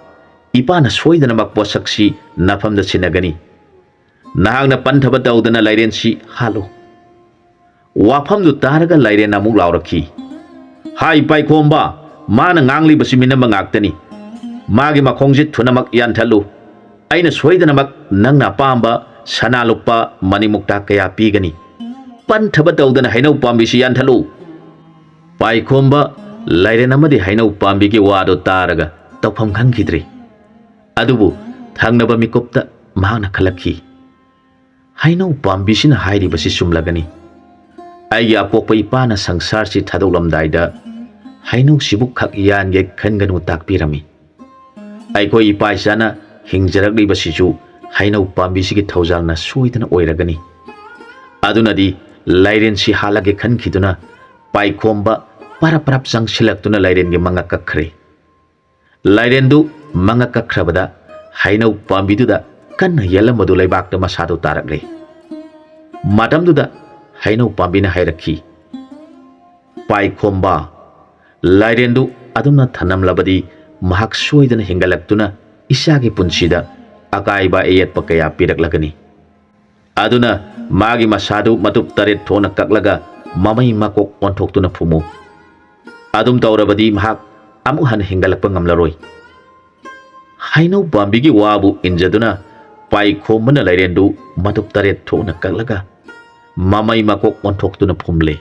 ꯏꯄꯥꯅ ꯁꯣꯏꯗꯅꯃꯛ ꯄꯣꯠꯁꯛꯁꯤ ꯅꯐꯝꯗ ꯁꯤꯟꯅꯒꯅꯤ꯫ ꯅꯍꯥꯛꯅ ꯄꯟꯊꯕ ꯇꯧꯗꯅ ꯂꯥꯏꯔꯦꯟꯁꯤ ꯍꯥꯠꯂꯨ꯫ ꯋꯥꯐꯝꯗꯨ ꯇꯥꯔꯒ ꯂꯥꯏꯔꯦꯟ ꯑꯃꯨꯛ ꯂꯥꯎꯔꯛꯈꯤ, "ꯍꯥꯏ ꯄꯥꯏꯈꯣꯝꯕ, ꯃꯥꯅ ꯉꯥꯡꯂꯤꯕꯁꯤ ꯃꯤꯅꯝꯕ ꯉꯥꯛꯇꯅꯤ꯫ ꯃꯥꯒꯤ ꯃꯈꯣꯡꯁꯤ ꯊꯨꯅꯃꯛ ꯌꯥꯟꯊꯠꯂꯨ꯫ ꯑꯩꯅ ꯁꯣꯏꯗꯅꯃꯛ ꯅꯪꯅ ꯑꯄꯥꯝꯕ ꯁꯅꯥ ꯂꯨꯄꯥ ꯃꯅꯤꯃꯨꯛꯇ ꯀꯌꯥ ꯄꯤꯒꯅꯤ꯫ ꯄꯟꯊꯕ ꯇꯧꯗꯅ ꯍꯩꯅꯧ ꯄꯥꯝꯕꯤꯁꯤ ꯌꯥꯟꯊꯠꯂꯨ꯫" ꯄꯥꯏꯈꯣꯝꯕ, ꯂꯥꯏꯔꯦꯟ ꯑꯃꯗꯤ ꯍꯩꯅꯧ ꯄꯥꯝꯕꯤꯒꯤ ꯋꯥꯗꯨ ꯇꯥꯔꯒ ꯇꯧꯐꯝ ꯈꯪꯈꯤꯗ꯭ꯔꯦ꯫ ꯑꯗꯨꯕꯨ ꯊꯪꯅꯕ ꯃꯤꯀꯨꯞꯇ ꯃꯍꯥꯛꯅ ꯈꯜꯂꯛꯈꯤ, "ꯍꯩꯅꯧ ꯄꯥꯝꯕꯤꯁꯤꯅ ꯍꯥꯏꯔꯤꯕꯁꯤ ꯆꯨꯝꯂꯒꯅꯤ꯫ ꯑꯩꯒꯤ ꯑꯄꯣꯛꯄ ꯏꯄꯥꯅ ꯁꯪꯁꯥꯔꯁꯤ ꯊꯥꯗꯣꯛꯂꯝꯗꯥꯏꯗ ꯍꯩꯅꯧꯁꯤꯕꯨ ꯈꯛ ꯌꯥꯟꯒꯦ ꯈꯟꯒꯅꯨ ꯇꯥꯛꯄꯤꯔꯝꯃꯤ꯫ ꯑꯩꯈꯣꯏ ꯏꯄꯥ ꯏꯆꯥꯅ ꯍꯤꯡꯖꯔꯛꯂꯤꯕꯁꯤꯁꯨ ꯍꯩꯅꯧ ꯄꯥꯝꯕꯤꯁꯤꯒꯤ ꯊꯧꯖꯥꯜꯅ ꯁꯣꯏꯗꯅ ꯑꯣꯏꯔꯒꯅꯤ꯫" ꯑꯗꯨꯅꯗꯤ ꯂꯥꯏꯔꯦꯟꯁꯤ ꯍꯥꯠꯂꯒꯦ ꯈꯟꯈꯤꯗꯨꯅ ꯄꯥꯏꯈꯣꯝꯕ ꯄꯔꯞ ꯄꯔꯞ ꯆꯪꯁꯤꯜꯂꯛꯇꯨꯅ ꯂꯥꯏꯔꯦꯟꯒꯤ ꯃꯉꯛ ꯀꯛꯈ꯭ꯔꯦ꯫ ꯂꯥꯏꯔꯦꯟꯗꯨ ꯃꯉꯛ ꯀꯛꯈ꯭ꯔꯕꯗ ꯍꯩꯅꯧ ꯄꯥꯝꯕꯤꯗꯨꯗ ꯀꯟꯅ ꯌꯦꯜꯂꯝꯕꯗꯨ ꯂꯩꯕꯥꯛꯇ ꯃꯁꯥꯗꯨ ꯇꯥꯔꯛꯂꯦ꯫ ꯃꯇꯝꯗꯨꯗ ꯍꯩꯅꯧ ꯄꯥꯝꯕꯤꯅ ꯍꯥꯏꯔꯛꯈꯤ, "ꯄꯥꯏꯈꯣꯝꯕ, ꯂꯥꯏꯔꯦꯟꯗꯨ ꯑꯗꯨꯝꯅ ꯊꯅꯝꯂꯕꯗꯤ ꯃꯍꯥꯛ ꯁꯣꯏꯗꯅ ꯍꯤꯡꯒꯠꯂꯛꯇꯨꯅ ꯏꯆꯥꯒꯤ ꯄꯨꯟꯁꯤꯗ ꯑꯀꯥꯏꯕ ꯑꯌꯦꯠꯄ ꯀꯌꯥ ꯄꯤꯔꯛꯂꯒꯅꯤ꯫ ꯑꯗꯨꯅ ꯃꯥꯒꯤ ꯃꯁꯥꯗꯨ ꯃꯇꯨꯞ ꯇꯔꯦꯠ ꯊꯣꯛꯅ ꯀꯛꯂꯒ ꯃꯃꯩ ꯃꯀꯣꯛ ꯑꯣꯟꯊꯣꯛꯇꯨꯅ ꯐꯨꯝꯃꯨ꯫ ꯑꯗꯨꯝ ꯇꯧꯔꯕꯗꯤ ꯃꯍꯥꯛ ꯑꯃꯨꯛ ꯍꯟꯅ ꯍꯤꯡꯒꯠꯂꯛꯄ ꯉꯝꯂꯔꯣꯏ꯫" ꯍꯩꯅꯧ ꯄꯥꯝꯕꯤꯒꯤ ꯋꯥꯕꯨ ꯏꯟꯖꯗꯨꯅ ꯄꯥꯏꯈꯣꯝꯕꯅ ꯂꯥꯏꯔꯦꯟꯗꯨ ꯃꯇꯨꯞ ꯇꯔꯦꯠ ꯊꯣꯛꯅ ꯀꯛꯂꯒ ꯃꯃꯩ ꯃꯀꯣꯛ ꯑꯣꯟꯊꯣꯛꯇꯨꯅ ꯐꯨꯝꯂꯦ꯫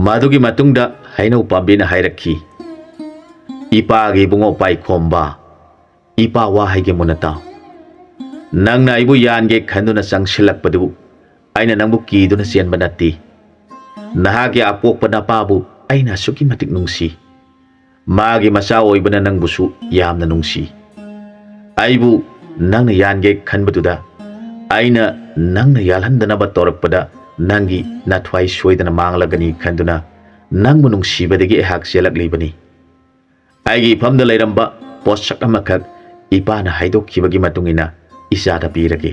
ꯃꯗꯨꯒꯤ ꯃꯇꯨꯡꯗ ꯍꯩꯅꯧ ꯄꯥꯝꯕꯤꯅ ꯍꯥꯏꯔꯛꯈꯤ, "ꯏꯄꯥꯒꯤ ꯏꯕꯨꯡꯉꯣ ꯄꯥꯏꯈꯣꯝꯕ, ꯏꯄꯥ ꯋꯥ ꯍꯥꯏꯒꯦ ꯃꯨꯟꯅ ꯇꯥꯎ꯫ ꯅꯪꯅ ꯑꯩꯕꯨ ꯌꯥꯟꯒꯦ ꯈꯟꯗꯨꯅ ꯆꯪꯁꯤꯜꯂꯛꯄꯗꯨ ꯑꯩꯅ ꯅꯪꯕꯨ ꯀꯤꯗꯨꯅ ꯆꯦꯟꯕ ꯅꯠꯇꯦ꯫ ꯅꯍꯥꯛꯀꯤ ꯑꯄꯣꯛꯄ ꯅꯄꯥꯕꯨ ꯑꯩꯅ ꯑꯁꯨꯛꯀꯤ ꯃꯇꯤꯛ ꯅꯨꯡꯁꯤ꯫ ꯃꯥꯒꯤ ꯃꯆꯥ ꯑꯣꯏꯕꯅ ꯅꯪꯕꯨꯁꯨ ꯌꯥꯝꯅ ꯅꯨꯡꯁꯤ꯫ ꯑꯩꯕꯨ ꯅꯪꯅ ꯌꯥꯟꯒꯦ ꯈꯟꯕꯗꯨꯗ ꯑꯩꯅ ꯅꯪꯅ ꯌꯥꯜꯍꯟꯗꯅꯕ ꯇꯧꯔꯛꯄꯗ ꯅꯪꯒꯤ ꯅꯊ꯭ꯋꯥꯏ ꯁꯣꯏꯗꯅ ꯃꯥꯡꯂꯒꯅꯤ ꯈꯟꯗꯨꯅ ꯅꯪꯕꯨ ꯅꯨꯡꯁꯤꯕꯗꯒꯤ ꯑꯩꯍꯥꯛ ꯆꯦꯜꯂꯛꯂꯤꯕꯅꯤ꯫ ꯑꯩꯒꯤ ꯏꯐꯝꯗ ꯂꯩꯔꯝꯕ ꯄꯣꯠꯁꯛ ꯑꯃꯈꯛ ꯏꯄꯥꯅ ꯍꯥꯏꯗꯣꯛꯈꯤꯕꯒꯤ ꯃꯇꯨꯡ ꯏꯟꯅ ꯏꯆꯥꯗ ꯄꯤꯔꯒꯦ꯫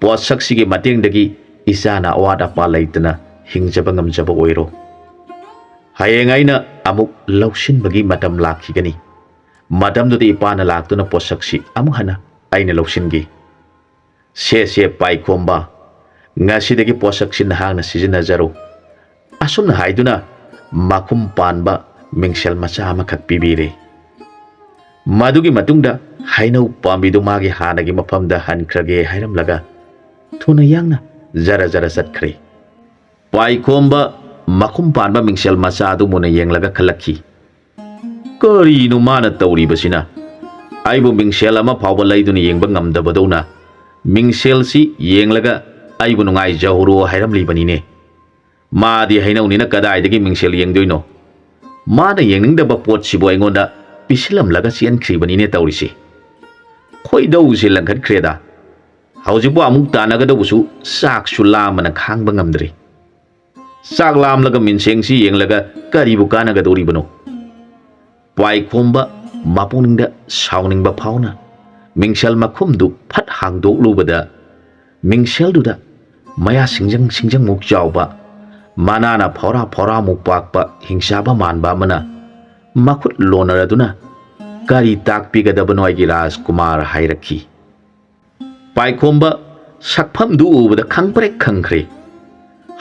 ꯄꯣꯠꯁꯛꯁꯤꯒꯤ ꯃꯇꯦꯡꯗꯒꯤ ꯏꯆꯥꯅ ꯑꯋꯥꯠ ꯑꯄꯥ ꯂꯩꯇꯅ ꯍꯤꯡꯖꯕ ꯉꯝꯖꯕ ꯑꯣꯏꯔꯣ꯫" ꯍꯌꯦꯡ ꯑꯩꯅ ꯑꯃꯨꯛ ꯂꯧꯁꯤꯟꯕꯒꯤ ꯃꯇꯝ ꯂꯥꯛꯈꯤꯒꯅꯤ꯫ ꯃꯇꯝꯗꯨꯗ ꯏꯄꯥꯅ ꯂꯥꯛꯇꯨꯅ ꯄꯣꯠꯁꯛꯁꯤ ꯑꯃꯨꯛ ꯍꯟꯅ ꯑꯩꯅ ꯂꯧꯁꯤꯟꯈꯤ꯫ "ꯁꯦ ꯁꯦ ꯄꯥꯏꯈꯣꯝꯕ, ꯉꯁꯤꯗꯒꯤ ꯄꯣꯠꯁꯛꯁꯤ ꯅꯍꯥꯛꯅ ꯁꯤꯖꯤꯟꯅꯖꯔꯣ" ꯑꯁꯨꯝꯅ ꯍꯥꯏꯗꯨꯅ ꯃꯈꯨꯝ ꯄꯥꯟꯕ ꯃꯤꯡꯁꯦꯜ ꯃꯆꯥ ꯑꯃꯈꯛ ꯄꯤꯕꯤꯔꯦ꯫ ꯃꯗꯨꯒꯤ ꯃꯇꯨꯡꯗ ꯍꯩꯅꯧ ꯄꯥꯝꯕꯤꯗꯨ ꯃꯥꯒꯤ ꯍꯥꯟꯅꯒꯤ ꯃꯐꯝꯗ ꯍꯟꯈ꯭ꯔꯒꯦ ꯍꯥꯏꯔꯝꯂꯒ ꯊꯨꯅ ꯌꯥꯡꯅ ꯖꯔ ꯖꯔ ꯆꯠꯈ꯭ꯔꯦ꯫ ꯄꯥꯏꯈꯣꯝꯕ ꯃꯈꯨꯝ ꯄꯥꯟꯕ ꯃꯤꯡꯁꯦꯜ ꯃꯆꯥ ꯑꯗꯨ ꯃꯨꯟꯅ ꯌꯦꯡꯂꯒ ꯈꯜꯂꯛꯈꯤ, "ꯀꯔꯤꯅꯣ ꯃꯥꯅ ꯇꯧꯔꯤꯕꯁꯤꯅ? ꯑꯩꯕꯨ ꯃꯤꯡꯁꯦꯜ ꯑꯃ ꯐꯥꯎꯕ ꯂꯩꯗꯨꯅ ꯌꯦꯡꯕ ꯉꯝꯗꯕꯗꯧꯅ ꯃꯤꯡꯁꯦꯜꯁꯤ ꯌꯦꯡꯂꯒ ꯑꯩꯕꯨ ꯅꯨꯡꯉꯥꯏꯖꯍꯧꯔꯣ ꯍꯥꯏꯔꯝꯂꯤꯕꯅꯤꯅꯦ꯫ ꯃꯥꯗꯤ ꯍꯩꯅꯧꯅꯤꯅ ꯀꯗꯥꯏꯗꯒꯤ ꯃꯤꯡꯁꯦꯜ ꯌꯦꯡꯗꯣꯏꯅꯣ? ꯃꯥꯅ ꯌꯦꯡꯅꯤꯡꯗꯕ ꯄꯣꯠꯁꯤꯕꯨ ꯑꯩꯉꯣꯟꯗ ꯄꯤꯁꯤꯜꯂꯝꯂꯒ ꯆꯦꯟꯈ꯭ꯔꯤꯕꯅꯤꯅꯦ ꯇꯧꯔꯤꯁꯦ꯫ ꯈꯣꯏꯗꯧꯁꯦ ꯂꯪꯈꯠꯈ꯭ꯔꯦꯗ꯫ ꯍꯧꯖꯤꯛꯄꯨ ꯑꯃꯨꯛ ꯇꯥꯟꯅꯒꯗꯧꯕꯁꯨ ꯆꯥꯛꯁꯨ ꯂꯥꯝꯕꯅ ꯈꯥꯡꯕ ꯉꯝꯗ꯭ꯔꯦ꯫ ꯆꯥꯛ ꯂꯥꯝꯂꯒ ꯃꯤꯡꯁꯦꯜꯁꯤ ꯌꯦꯡꯂꯒ ꯀꯔꯤꯕꯨ ꯀꯥꯟꯅꯒꯗꯧꯔꯤꯕꯅꯣ?" ꯄꯥꯏꯈꯣꯝꯕ ꯃꯄꯨꯛꯅꯤꯡꯗ ꯁꯥꯎꯅꯤꯡꯕ ꯐꯥꯎꯅ ꯃꯤꯡꯁꯦꯜ ꯃꯈꯨꯝꯗꯨ ꯐꯠ ꯍꯥꯡꯗꯣꯛꯂꯨꯕꯗ, ꯃꯤꯡꯁꯦꯜꯗꯨꯗ ꯃꯌꯥ ꯁꯤꯡꯖꯪ ꯁꯤꯡꯖꯪꯃꯨꯛ ꯆꯥꯎꯕ, ꯃꯅꯥꯅ ꯐꯧꯔꯥ ꯐꯧꯔꯥꯃꯨꯛ ꯄꯥꯛꯄ ꯍꯤꯡꯆꯥꯕ ꯃꯥꯟꯕ ꯑꯃꯅ ꯃꯈꯨꯠ ꯂꯣꯟꯅꯔꯗꯨꯅ "ꯀꯔꯤ ꯇꯥꯛꯄꯤꯒꯗꯕꯅꯣ ꯑꯩꯒꯤ ꯔꯥꯖꯀꯨꯃꯥꯔ?" ꯍꯥꯏꯔꯛꯈꯤ꯫ ꯄꯥꯏꯈꯣꯝꯕ ꯁꯛꯐꯝꯗꯨ ꯎꯕꯗ ꯈꯪꯄ꯭ꯔꯦꯛ ꯈꯪꯈ꯭ꯔꯦ꯫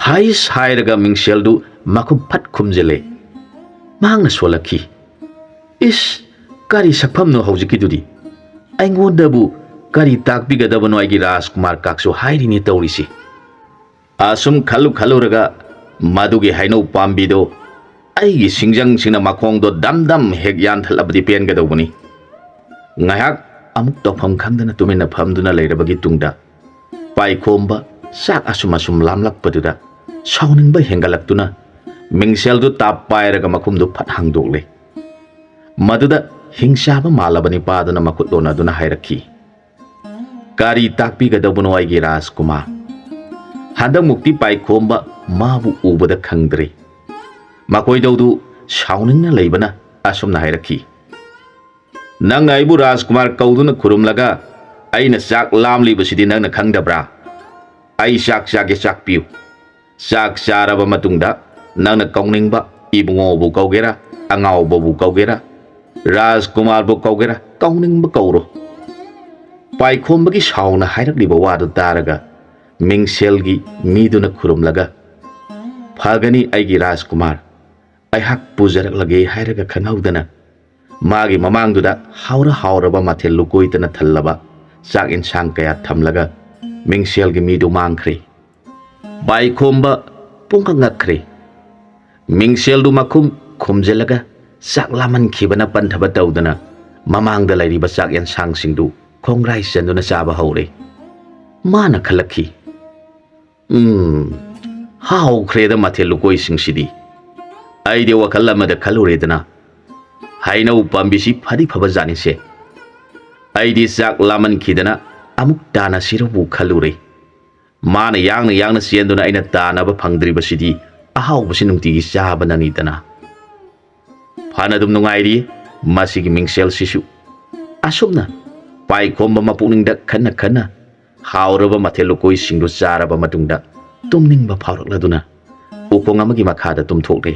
ꯍꯥꯏꯁ ꯍꯥꯏꯔꯒ ꯃꯤꯡꯁꯦꯜꯗꯨ ꯃꯈꯨꯝ ꯐꯠ ꯈꯨꯝꯖꯤꯜꯂꯦ꯫ ꯃꯍꯥꯛꯅ ꯁꯣꯜꯂꯛꯈꯤ, "ꯏꯁ, ꯀꯔꯤ ꯁꯛꯐꯝꯅꯣ ꯍꯧꯖꯤꯛꯀꯤꯗꯨꯗꯤ? ꯑꯩꯉꯣꯟꯗꯕꯨ ꯀꯔꯤ ꯇꯥꯛꯄꯤꯒꯗꯕꯅꯣ ꯑꯩꯒꯤ ꯔꯥꯖꯀꯨꯃꯥꯔ ꯀꯥꯛꯁꯨ ꯍꯥꯏꯔꯤꯅꯦ ꯇꯧꯔꯤꯁꯤ?" ꯑꯁꯨꯝ ꯈꯜꯂꯨ ꯈꯜꯂꯨꯔꯒ ꯃꯗꯨꯒꯤ ꯍꯩꯅꯧ ꯄꯥꯝꯕꯤꯗꯣ ꯑꯩꯒꯤ ꯁꯤꯡꯖꯪꯁꯤꯡꯅ ꯃꯈꯣꯡꯗꯣ ꯗꯝ ꯗꯝ ꯍꯦꯛ ꯌꯥꯟꯊꯠꯂꯕꯗꯤ ꯄꯦꯟꯒꯗꯧꯕꯅꯤ꯫ ꯉꯥꯏꯍꯥꯛ ꯑꯃꯨꯛ ꯇꯧꯐꯝ ꯈꯪꯗꯅ ꯇꯨꯃꯤꯟꯅ ꯐꯝꯗꯨꯅ ꯂꯩꯔꯕꯒꯤ ꯇꯨꯡꯗ ꯄꯥꯏꯈꯣꯝꯕ ꯆꯥꯛ ꯑꯁꯨꯝ ꯑꯁꯨꯝ ꯂꯥꯝꯂꯛꯄꯗꯨꯗ ꯁꯥꯎꯅꯤꯡꯕ ꯍꯦꯟꯒꯠꯂꯛꯇꯨꯅ ꯃꯤꯡꯁꯦꯜꯗꯨ ꯇꯥꯞ ꯄꯥꯏꯔꯒ ꯃꯈꯨꯝꯗꯨ ꯐꯠ ꯍꯥꯡꯗꯣꯛꯂꯦ꯫ ꯃꯗꯨꯗ ꯍꯤꯡꯆꯥꯕ ꯃꯥꯜꯂꯕ ꯅꯤꯄꯥꯗꯨꯅ ꯃꯈꯨꯠ ꯂꯣꯟꯅꯗꯨꯅ ꯍꯥꯏꯔꯛꯈꯤ, "ꯀꯔꯤ ꯇꯥꯛꯄꯤꯒꯗꯧꯕꯅꯣ ꯑꯩꯒꯤ ꯔꯥꯖꯀꯨꯃꯥꯔ?" ꯍꯟꯗꯛꯃꯨꯛꯇꯤ ꯄꯥꯏꯈꯣꯝꯕ ꯃꯥꯕꯨ ꯎꯕꯗ ꯈꯪꯗ꯭ꯔꯦ꯫ ꯃꯈꯣꯏꯗꯧꯗꯨ ꯁꯥꯎꯅꯤꯡꯅ ꯂꯩꯕꯅ ꯑꯁꯨꯝꯅ ꯍꯥꯏꯔꯛꯈꯤ, "ꯅꯪꯅ ꯑꯩꯕꯨ ꯔꯥꯖꯀꯨꯃꯥꯔ ꯀꯧꯗꯨꯅ ꯈꯨꯔꯨꯝꯂꯒ ꯑꯩꯅ ꯆꯥꯛ ꯂꯥꯝꯂꯤꯕꯁꯤꯗꯤ ꯅꯪꯅ ꯈꯪꯗꯕ꯭ꯔꯥ? ꯑꯩ ꯆꯥꯛ ꯆꯥꯒꯦ, ꯆꯥꯛ ꯄꯤꯌꯨ꯫ ꯆꯥꯛ ꯆꯥꯔꯕ ꯃꯇꯨꯡꯗ ꯅꯪꯅ ꯀꯧꯅꯤꯡꯕ ꯏꯕꯨꯡꯉꯣꯕꯨ ꯀꯧꯒꯦꯔꯥ, ꯑꯉꯥꯎꯕꯕꯨ ꯀꯧꯒꯦꯔꯥ, ꯔꯥꯖꯀꯨꯃꯥꯔꯕꯨ ꯀꯧꯒꯦꯔꯥ, ꯀꯧꯅꯤꯡꯕ ꯀꯧꯔꯣ꯫ ꯄꯥꯏꯈꯣꯝꯕꯒꯤ ꯁꯥꯎꯅ ꯍꯥꯏꯔꯛꯂꯤꯕ ꯋꯥꯗꯨ ꯇꯥꯔꯒ ꯃꯤꯡꯁꯦꯜꯒꯤ ꯃꯤꯗꯨꯅ ꯈꯨꯔꯨꯝꯂꯒ, "ꯐꯒꯅꯤ ꯑꯩꯒꯤ ꯔꯥꯖꯀꯨꯃꯥꯔ, ꯑꯩꯍꯥꯛ ꯄꯨꯖꯔꯛꯂꯒꯦ" ꯍꯥꯏꯔꯒ ꯈꯪꯍꯧꯗꯅ ꯃꯥꯒꯤ ꯃꯃꯥꯡꯗꯨꯗ ꯍꯥꯎꯔ ꯍꯥꯎꯔꯕ ꯃꯊꯦꯜ ꯂꯨꯀꯣꯏꯇꯅ ꯊꯜꯂꯕ ꯆꯥꯛ ꯏꯟꯁꯥꯡ ꯀꯌꯥ ꯊꯝꯂꯒ ꯃꯤꯡꯁꯦꯜꯒꯤ ꯃꯤꯗꯨ ꯃꯥꯡꯈ꯭ꯔꯦ꯫ ꯄꯥꯏꯈꯣꯝꯕ ꯄꯨꯡꯉꯛ ꯉꯛꯈ꯭ꯔꯦ꯫ ꯃꯤꯡꯁꯦꯜꯗꯨ ꯃꯈꯨꯝ ꯈꯨꯝꯖꯤꯜꯂꯒ ꯆꯥꯛ ꯂꯥꯝꯍꯟꯈꯤꯕꯅ ꯄꯟꯊꯕ ꯇꯧꯗꯅ ꯃꯃꯥꯡꯗ ꯂꯩꯔꯤꯕ ꯆꯥꯛ ꯌꯦꯟꯁꯥꯡꯁꯤꯡꯗꯨ ꯈꯣꯡꯒ꯭ꯔꯥꯏ ꯆꯟꯗꯨꯅ ꯆꯥꯕ ꯍꯧꯔꯦ꯫ ꯃꯥꯅ ꯈꯜꯂꯛꯈꯤ, "ꯎꯝ, ꯍꯥꯎꯈ꯭ꯔꯦꯗ ꯃꯊꯦꯜ ꯂꯨꯀꯣꯏꯁꯤꯡꯁꯤꯗꯤ꯫ ꯑꯩꯗꯤ ꯋꯥꯈꯜ ꯑꯃꯗ ꯈꯜꯂꯨꯔꯦꯗꯅ, ꯍꯩꯅꯧ ꯄꯥꯝꯕꯤꯁꯤ ꯐꯗꯤ ꯐꯕ ꯖꯥꯠꯅꯤꯁꯦ꯫ ꯑꯩꯗꯤ ꯆꯥꯛ ꯂꯥꯝꯃꯟꯈꯤꯗꯅ ꯑꯃꯨꯛ ꯇꯥꯟꯅꯁꯤꯔꯕꯨ ꯈꯜꯂꯨꯔꯦ꯫ ꯃꯥꯅ ꯌꯥꯡꯅ ꯌꯥꯡꯅ ꯆꯦꯟꯗꯨꯅ ꯑꯩꯅ ꯇꯥꯟꯅꯕ ꯐꯪꯗ꯭ꯔꯤꯕꯁꯤꯗꯤ ꯑꯍꯥꯎꯕꯁꯤ ꯅꯨꯡꯇꯤꯒꯤ ꯆꯥꯕꯅꯅꯤꯗꯅ꯫" ꯐꯅ ꯑꯗꯨꯝ ꯅꯨꯡꯉꯥꯏꯔꯤ ꯃꯁꯤꯒꯤ ꯃꯤꯡꯁꯦꯜꯁꯤꯁꯨ꯫ ꯑꯁꯨꯝꯅ ꯄꯥꯏꯈꯣꯝꯕ ꯃꯄꯨꯛꯅꯤꯡꯗ ꯈꯟꯅ ꯈꯟꯅ ꯍꯥꯎꯔꯕ ꯃꯊꯦꯜ ꯂꯨꯀꯣꯏꯁꯤꯡꯗꯨ ꯆꯥꯔꯕ ꯃꯇꯨꯡꯗ ꯇꯨꯝꯅꯤꯡꯕ ꯐꯥꯎꯔꯛꯂꯗꯨꯅ ꯎꯈꯣꯡ ꯑꯃꯒꯤ ꯃꯈꯥꯗ ꯇꯨꯝꯊꯣꯛꯂꯦ꯫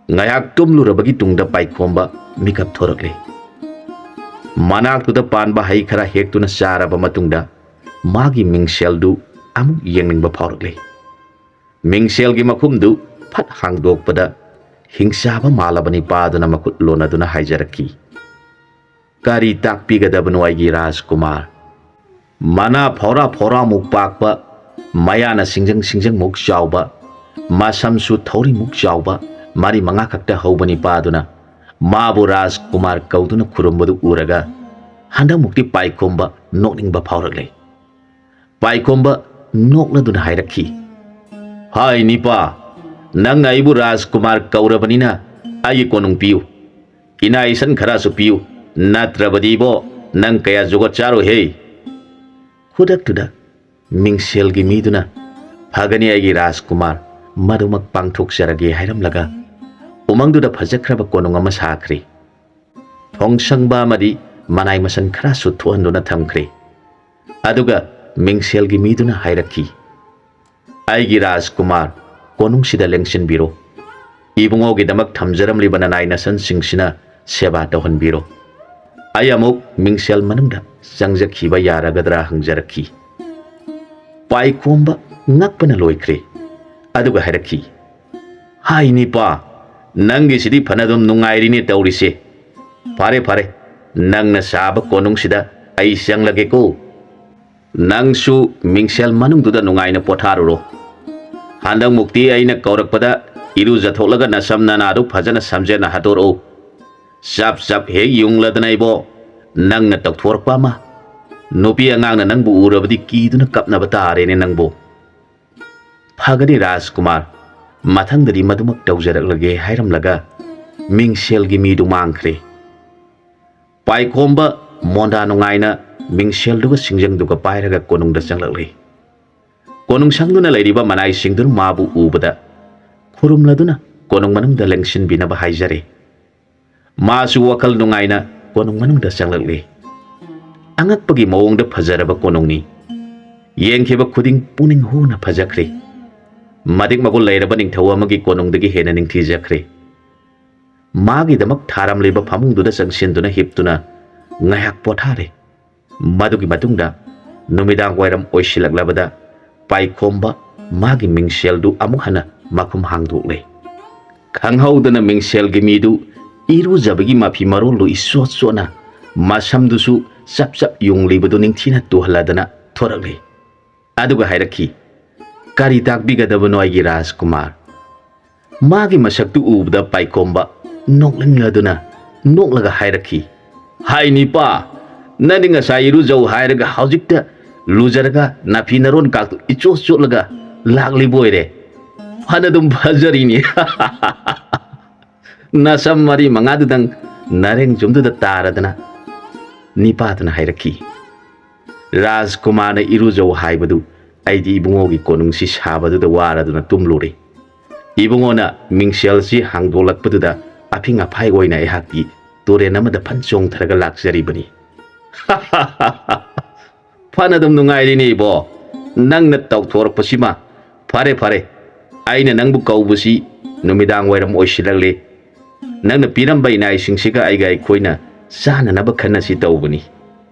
ꯉꯥꯏꯍꯥꯛ ꯇꯨꯝꯂꯨꯔꯕꯒꯤ ꯇꯨꯡꯗ ꯄꯥꯏꯈꯣꯝꯕ ꯃꯤꯀꯞ ꯊꯣꯔꯛꯂꯦ꯫ ꯃꯅꯥꯛꯇꯨꯗ ꯄꯥꯟꯕ ꯍꯩ ꯈꯔ ꯍꯦꯛꯇꯨꯅ ꯆꯥꯔꯕ ꯃꯇꯨꯡꯗ ꯃꯥꯒꯤ ꯃꯤꯡꯁꯦꯜꯗꯨ ꯑꯃꯨꯛ ꯌꯦꯡꯅꯤꯡꯕ ꯐꯥꯎꯔꯛꯂꯦ꯫ ꯃꯤꯡꯁꯦꯜꯒꯤ ꯃꯈꯨꯝꯗꯨ ꯐꯠ ꯍꯥꯡꯗꯣꯛꯄꯗ ꯍꯤꯡꯆꯥꯕ ꯃꯥꯜꯂꯕ ꯅꯤꯄꯥꯗꯨꯅ ꯃꯈꯨꯠ ꯂꯣꯟꯅꯗꯨꯅ ꯍꯥꯏꯖꯔꯛꯈꯤ, "ꯀꯔꯤ ꯇꯥꯛꯄꯤꯒꯗꯕꯅꯣ ꯑꯩꯒꯤ ꯔꯥꯖꯀꯨꯃꯥꯔ? ꯃꯅꯥ ꯐꯧꯔꯥ ꯐꯧꯔꯥꯃꯨꯛ ꯄꯥꯛꯄ, ꯃꯌꯥꯅ ꯁꯤꯡꯖꯪ ꯁꯤꯡꯖꯪꯃꯨꯛ ꯆꯥꯎꯕ, ꯃꯁꯝꯁꯨ ꯊꯧꯔꯤꯃꯨꯛ ꯆꯥꯎꯕ, ꯃꯔꯤ ꯃꯉꯥ ꯈꯛꯇ ꯍꯧꯕ ꯅꯤꯄꯥꯗꯨꯅ ꯃꯥꯕꯨ ꯔꯥꯖꯀꯨꯃꯥꯔ ꯀꯧꯗꯨꯅ ꯈꯨꯔꯨꯝꯕꯗꯨ ꯎꯔꯒ ꯍꯟꯗꯛꯃꯨꯛꯇꯤ ꯄꯥꯏꯈꯣꯝꯕ ꯅꯣꯛꯅꯤꯡꯕ ꯐꯥꯎꯔꯛꯂꯦ꯫" ꯄꯥꯏꯈꯣꯝꯕ ꯅꯣꯛꯂꯗꯨꯅ ꯍꯥꯏꯔꯛꯈꯤ, "ꯍꯥꯏ ꯅꯤꯄꯥ, ꯅꯪꯅ ꯑꯩꯕꯨ ꯔꯥꯖꯀꯨꯃꯥꯔ ꯀꯧꯔꯕꯅꯤꯅ ꯑꯩꯒꯤ ꯀꯣꯅꯨꯡ ꯄꯤꯌꯨ, ꯏꯅꯥ ꯏꯁꯟ ꯈꯔꯁꯨ ꯄꯤꯌꯨ, ꯅꯠꯇ꯭ꯔꯕꯗꯤ ꯏꯕꯣ ꯅꯪ ꯀꯌꯥ ꯖꯨꯒꯣꯠ ꯆꯥꯔꯣꯏꯍꯦ꯫" ꯈꯨꯗꯛꯇꯨꯗ ꯃꯤꯡꯁꯦꯜꯒꯤ ꯃꯤꯗꯨꯅ, "ꯐꯒꯅꯤ ꯑꯩꯒꯤ ꯔꯥꯖꯀꯨꯃꯥꯔ, ꯃꯗꯨꯃꯛ ꯄꯥꯡꯊꯣꯛꯆꯔꯒꯦ" ꯍꯥꯏꯔꯝꯂꯒ ꯎꯃꯪꯗꯨꯗ ꯐꯖꯈ꯭ꯔꯕ ꯀꯣꯅꯨꯡ ꯑꯃ ꯁꯥꯈ꯭ꯔꯦ꯫ ꯊꯣꯡꯁꯪꯕ ꯑꯃꯗꯤ ꯃꯅꯥꯏ ꯃꯁꯟ ꯈꯔꯁꯨ ꯊꯣꯛꯍꯟꯗꯨꯅ ꯊꯝꯈ꯭ꯔꯦ꯫ ꯑꯗꯨꯒ ꯃꯤꯡꯁꯦꯜꯒꯤ ꯃꯤꯗꯨꯅ ꯍꯥꯏꯔꯛꯈꯤ, "ꯑꯩꯒꯤ ꯔꯥꯖꯀꯨꯃꯥꯔ, ꯀꯣꯅꯨꯡꯁꯤꯗ ꯂꯦꯡꯁꯤꯟꯕꯤꯔꯣ꯫ ꯏꯕꯨꯡꯉꯣꯒꯤꯗꯃꯛ ꯊꯝꯖꯔꯝꯂꯤꯕ ꯅꯅꯥꯏ ꯅꯁꯟꯁꯤꯡꯁꯤꯅ ꯁꯦꯕꯥ ꯇꯧꯍꯟꯕꯤꯔꯣ꯫ ꯑꯩ ꯑꯃꯨꯛ ꯃꯤꯡꯁꯦꯜ ꯃꯅꯨꯡꯗ ꯆꯪꯖꯈꯤꯕ ꯌꯥꯔꯒꯗ꯭ꯔꯥ ꯍꯪꯖꯔꯛꯈꯤ꯫ ꯄꯥꯏꯈꯣꯝꯕ ꯉꯛꯄꯅ ꯂꯣꯏꯈ꯭ꯔꯦ꯫ ꯑꯗꯨꯒ ꯍꯥꯏꯔꯛꯈꯤ, "ꯍꯥꯏ ꯅꯤꯄꯥ, ꯅꯪꯒꯤꯁꯤꯗꯤ ꯐꯅꯗꯨꯝ ꯅꯨꯡꯉꯥꯏꯔꯤꯅꯦ ꯇꯧꯔꯤꯁꯦ꯫ ꯐꯔꯦ ꯐꯔꯦ, ꯅꯪꯅ ꯁꯥꯕ ꯀꯣꯅꯨꯡꯁꯤꯗ ꯑꯩ ꯆꯪꯂꯒꯦꯀꯣ꯫ ꯅꯪꯁꯨ ꯃꯤꯡꯁꯦꯜ ꯃꯅꯨꯡꯗꯨꯗ ꯅꯨꯡꯉꯥꯏꯅ ꯄꯣꯊꯥꯔꯨꯔꯣ꯫ ꯍꯟꯗꯛꯃꯨꯛꯇꯤ ꯑꯩꯅ ꯀꯧꯔꯛꯄꯗ ꯏꯔꯨꯖꯊꯣꯛꯂꯒ ꯅꯁꯝ ꯅꯅꯥꯗꯨ ꯐꯖꯅ ꯁꯝꯖꯦꯟꯅ ꯍꯥꯠꯇꯣꯔꯛꯎ꯫ ꯆꯞ ꯆꯞ ꯍꯦꯛ ꯌꯨꯡꯂꯗꯅ ꯏꯕꯣ, ꯅꯪꯅ ꯇꯧꯊꯣꯔꯛꯄ ꯑꯃ꯫ ꯅꯨꯄꯤ ꯑꯉꯥꯡꯅ ꯅꯪꯕꯨ ꯎꯔꯕꯗꯤ ꯀꯤꯗꯨꯅ ꯀꯞꯅꯕ ꯇꯥꯔꯦꯅꯦ ꯅꯪꯕꯨ꯫" "ꯐꯒꯅꯤ ꯔꯥꯖꯀꯨꯃꯥꯔ, ꯃꯊꯪꯗꯗꯤ ꯃꯗꯨꯃꯛ ꯇꯧꯖꯔꯛꯂꯒꯦ" ꯍꯥꯏꯔꯝꯂꯒ ꯃꯤꯡꯁꯦꯜꯒꯤ ꯃꯤꯗꯨ ꯃꯥꯡꯈ꯭ꯔꯦ꯫ ꯄꯥꯏꯈꯣꯝꯕ ꯃꯣꯟꯗꯥ ꯅꯨꯡꯉꯥꯏꯅ ꯃꯤꯡꯁꯦꯜꯗꯨꯒ ꯁꯤꯡꯖꯪꯗꯨꯒ ꯄꯥꯏꯔꯒ ꯀꯣꯅꯨꯡꯗ ꯆꯪꯂꯛꯂꯤ꯫ ꯀꯣꯅꯨꯡ ꯁꯪꯗꯨꯅ ꯂꯩꯔꯤꯕ ꯃꯅꯥꯏꯁꯤꯡꯗꯨꯅ ꯃꯥꯕꯨ ꯎꯕꯗ ꯈꯨꯔꯨꯝꯂꯗꯨꯅ ꯀꯣꯅꯨꯡ ꯃꯅꯨꯡꯗ ꯂꯦꯡꯁꯤꯟꯕꯤꯅꯕ ꯍꯥꯏꯖꯔꯦ꯫ ꯃꯥꯁꯨ ꯋꯥꯈꯜ ꯅꯨꯡꯉꯥꯏꯅ ꯀꯣꯅꯨꯡ ꯃꯅꯨꯡꯗ ꯆꯪꯂꯛꯂꯤ꯫ ꯑꯉꯛꯄꯒꯤ ꯃꯑꯣꯡꯗ ꯐꯖꯔꯕ ꯀꯣꯅꯨꯡꯅꯤ꯫ ꯌꯦꯡꯈꯤꯕ ꯈꯨꯗꯤꯡ ꯄꯨꯛꯅꯤꯡ ꯍꯨꯅ ꯐꯖꯈ꯭ꯔꯦ꯫ ꯃꯗꯤꯛ ꯃꯒꯨꯟ ꯂꯩꯔꯕ ꯅꯤꯡꯊꯧ ꯑꯃꯒꯤ ꯀꯣꯅꯨꯡꯗꯒꯤ ꯍꯦꯟꯅ ꯅꯤꯡꯊꯤꯖꯈ꯭ꯔꯦ꯫ ꯃꯥꯒꯤꯗꯃꯛ ꯊꯥꯔꯝꯂꯤꯕ ꯐꯃꯨꯡꯗꯨꯗ ꯆꯪꯁꯤꯟꯗꯨꯅ ꯍꯤꯞꯇꯨꯅ ꯉꯥꯏꯍꯥꯛ ꯄꯣꯊꯥꯔꯦ꯫ ꯃꯗꯨꯒꯤ ꯃꯇꯨꯡꯗ ꯅꯨꯃꯤꯗꯥꯡ ꯋꯥꯏꯔꯝ ꯑꯣꯏꯁꯤꯜꯂꯛꯂꯕꯗ ꯄꯥꯏꯈꯣꯝꯕ ꯃꯥꯒꯤ ꯃꯤꯡꯁꯦꯜꯗꯨ ꯑꯃꯨꯛ ꯍꯟꯅ ꯃꯈꯨꯝ ꯍꯥꯡꯗꯣꯛꯂꯦ꯫ ꯈꯪꯍꯧꯗꯅ ꯃꯤꯡꯁꯦꯜꯒꯤ ꯃꯤꯗꯨ ꯏꯔꯨꯖꯕꯒꯤ ꯃꯐꯤ ꯃꯔꯣꯜꯗꯨ ꯏꯆꯣꯠ ꯆꯣꯠꯅ, ꯃꯁꯝꯗꯨꯁꯨ ꯆꯞ ꯆꯞ ꯌꯨꯡꯂꯤꯕꯗꯨ ꯅꯤꯡꯊꯤꯅ ꯇꯨꯍꯜꯂꯗꯅ ꯊꯣꯔꯛꯂꯦ꯫ ꯑꯗꯨꯒ ꯍꯥꯏꯔꯛꯈꯤ, "ꯀꯔꯤ ꯇꯥꯛꯄꯤꯒꯗꯕꯅꯣ ꯑꯩꯒꯤ ꯔꯥꯖꯀꯨꯃꯥꯔ?" ꯃꯥꯒꯤ ꯃꯁꯛꯇꯨ ꯎꯕꯗ ꯄꯥꯏꯈꯣꯝꯕ ꯅꯣꯛꯅꯤꯡꯂꯗꯨꯅ ꯅꯣꯛꯂꯒ ꯍꯥꯏꯔꯛꯈꯤ, "ꯍꯥꯏ ꯅꯤꯄꯥ, ꯅꯪꯗꯤ ꯉꯁꯥꯏ ꯏꯔꯨꯖꯧ ꯍꯥꯏꯔꯒ ꯍꯧꯖꯤꯛꯇ ꯂꯨꯖꯔꯒ ꯅꯥꯐꯤ ꯅꯔꯣꯟ ꯀꯥꯛꯇꯨ ꯏꯆꯣꯠ ꯆꯣꯠꯂꯒ ꯂꯥꯛꯂꯤꯕ ꯑꯣꯏꯔꯦ꯫ ꯐꯅꯗꯨꯝ ꯐꯖꯔꯤꯅꯦ꯫ ꯅꯁꯝ ꯃꯔꯤ ꯃꯉꯥꯗꯨꯗꯪ ꯅꯔꯦꯡ ꯆꯨꯝꯗꯨꯗ ꯇꯥꯔꯗꯅ꯫" ꯅꯤꯄꯥꯗꯨꯅ ꯍꯥꯏꯔꯛꯈꯤ, "ꯔꯥꯖꯀꯨꯃꯥꯔꯅ ꯏꯔꯨꯖꯧ ꯍꯥꯏꯕꯗꯨ ꯑꯩꯗꯤ ꯏꯕꯨꯡꯉꯣꯒꯤ ꯀꯣꯅꯨꯡꯁꯤ ꯁꯥꯕꯗꯨꯗ ꯋꯥꯔꯗꯨꯅ ꯇꯨꯝꯂꯨꯔꯦ꯫ ꯏꯕꯨꯡꯉꯣꯅ ꯃꯤꯡꯁꯦꯜꯁꯤ ꯍꯥꯡꯗꯣꯛꯂꯛꯄꯗꯨꯗ ꯑꯐꯤꯡ ꯑꯐꯥꯏ ꯑꯣꯏꯅ ꯑꯩꯍꯥꯛꯇꯤ ꯇꯨꯔꯦꯟ ꯑꯃꯗ ꯐꯟ ꯆꯣꯡꯊꯔꯒ ꯂꯥꯛꯆꯔꯤꯕꯅꯤ꯫" "ꯐꯅꯗꯨꯝ ꯅꯨꯡꯉꯥꯏꯔꯤꯅꯦ ꯏꯕꯣ, ꯅꯪꯅ ꯇꯧꯊꯣꯔꯛꯄꯁꯤꯃ꯫ ꯐꯔꯦ ꯐꯔꯦ, ꯑꯩꯅ ꯅꯪꯕꯨ ꯀꯧꯕꯁꯤ ꯅꯨꯃꯤꯗꯥꯡ ꯋꯥꯏꯔꯝ ꯑꯣꯏꯁꯤꯜꯂꯛꯂꯦ꯫ ꯅꯪꯅ ꯄꯤꯔꯝꯕ ꯏꯅꯥꯏꯁꯤꯡꯁꯤꯒ ꯑꯩꯒ ꯑꯩꯈꯣꯏꯅ ꯆꯥꯅꯅꯕ ꯈꯟꯅꯁꯤ ꯇꯧꯕꯅꯤ꯫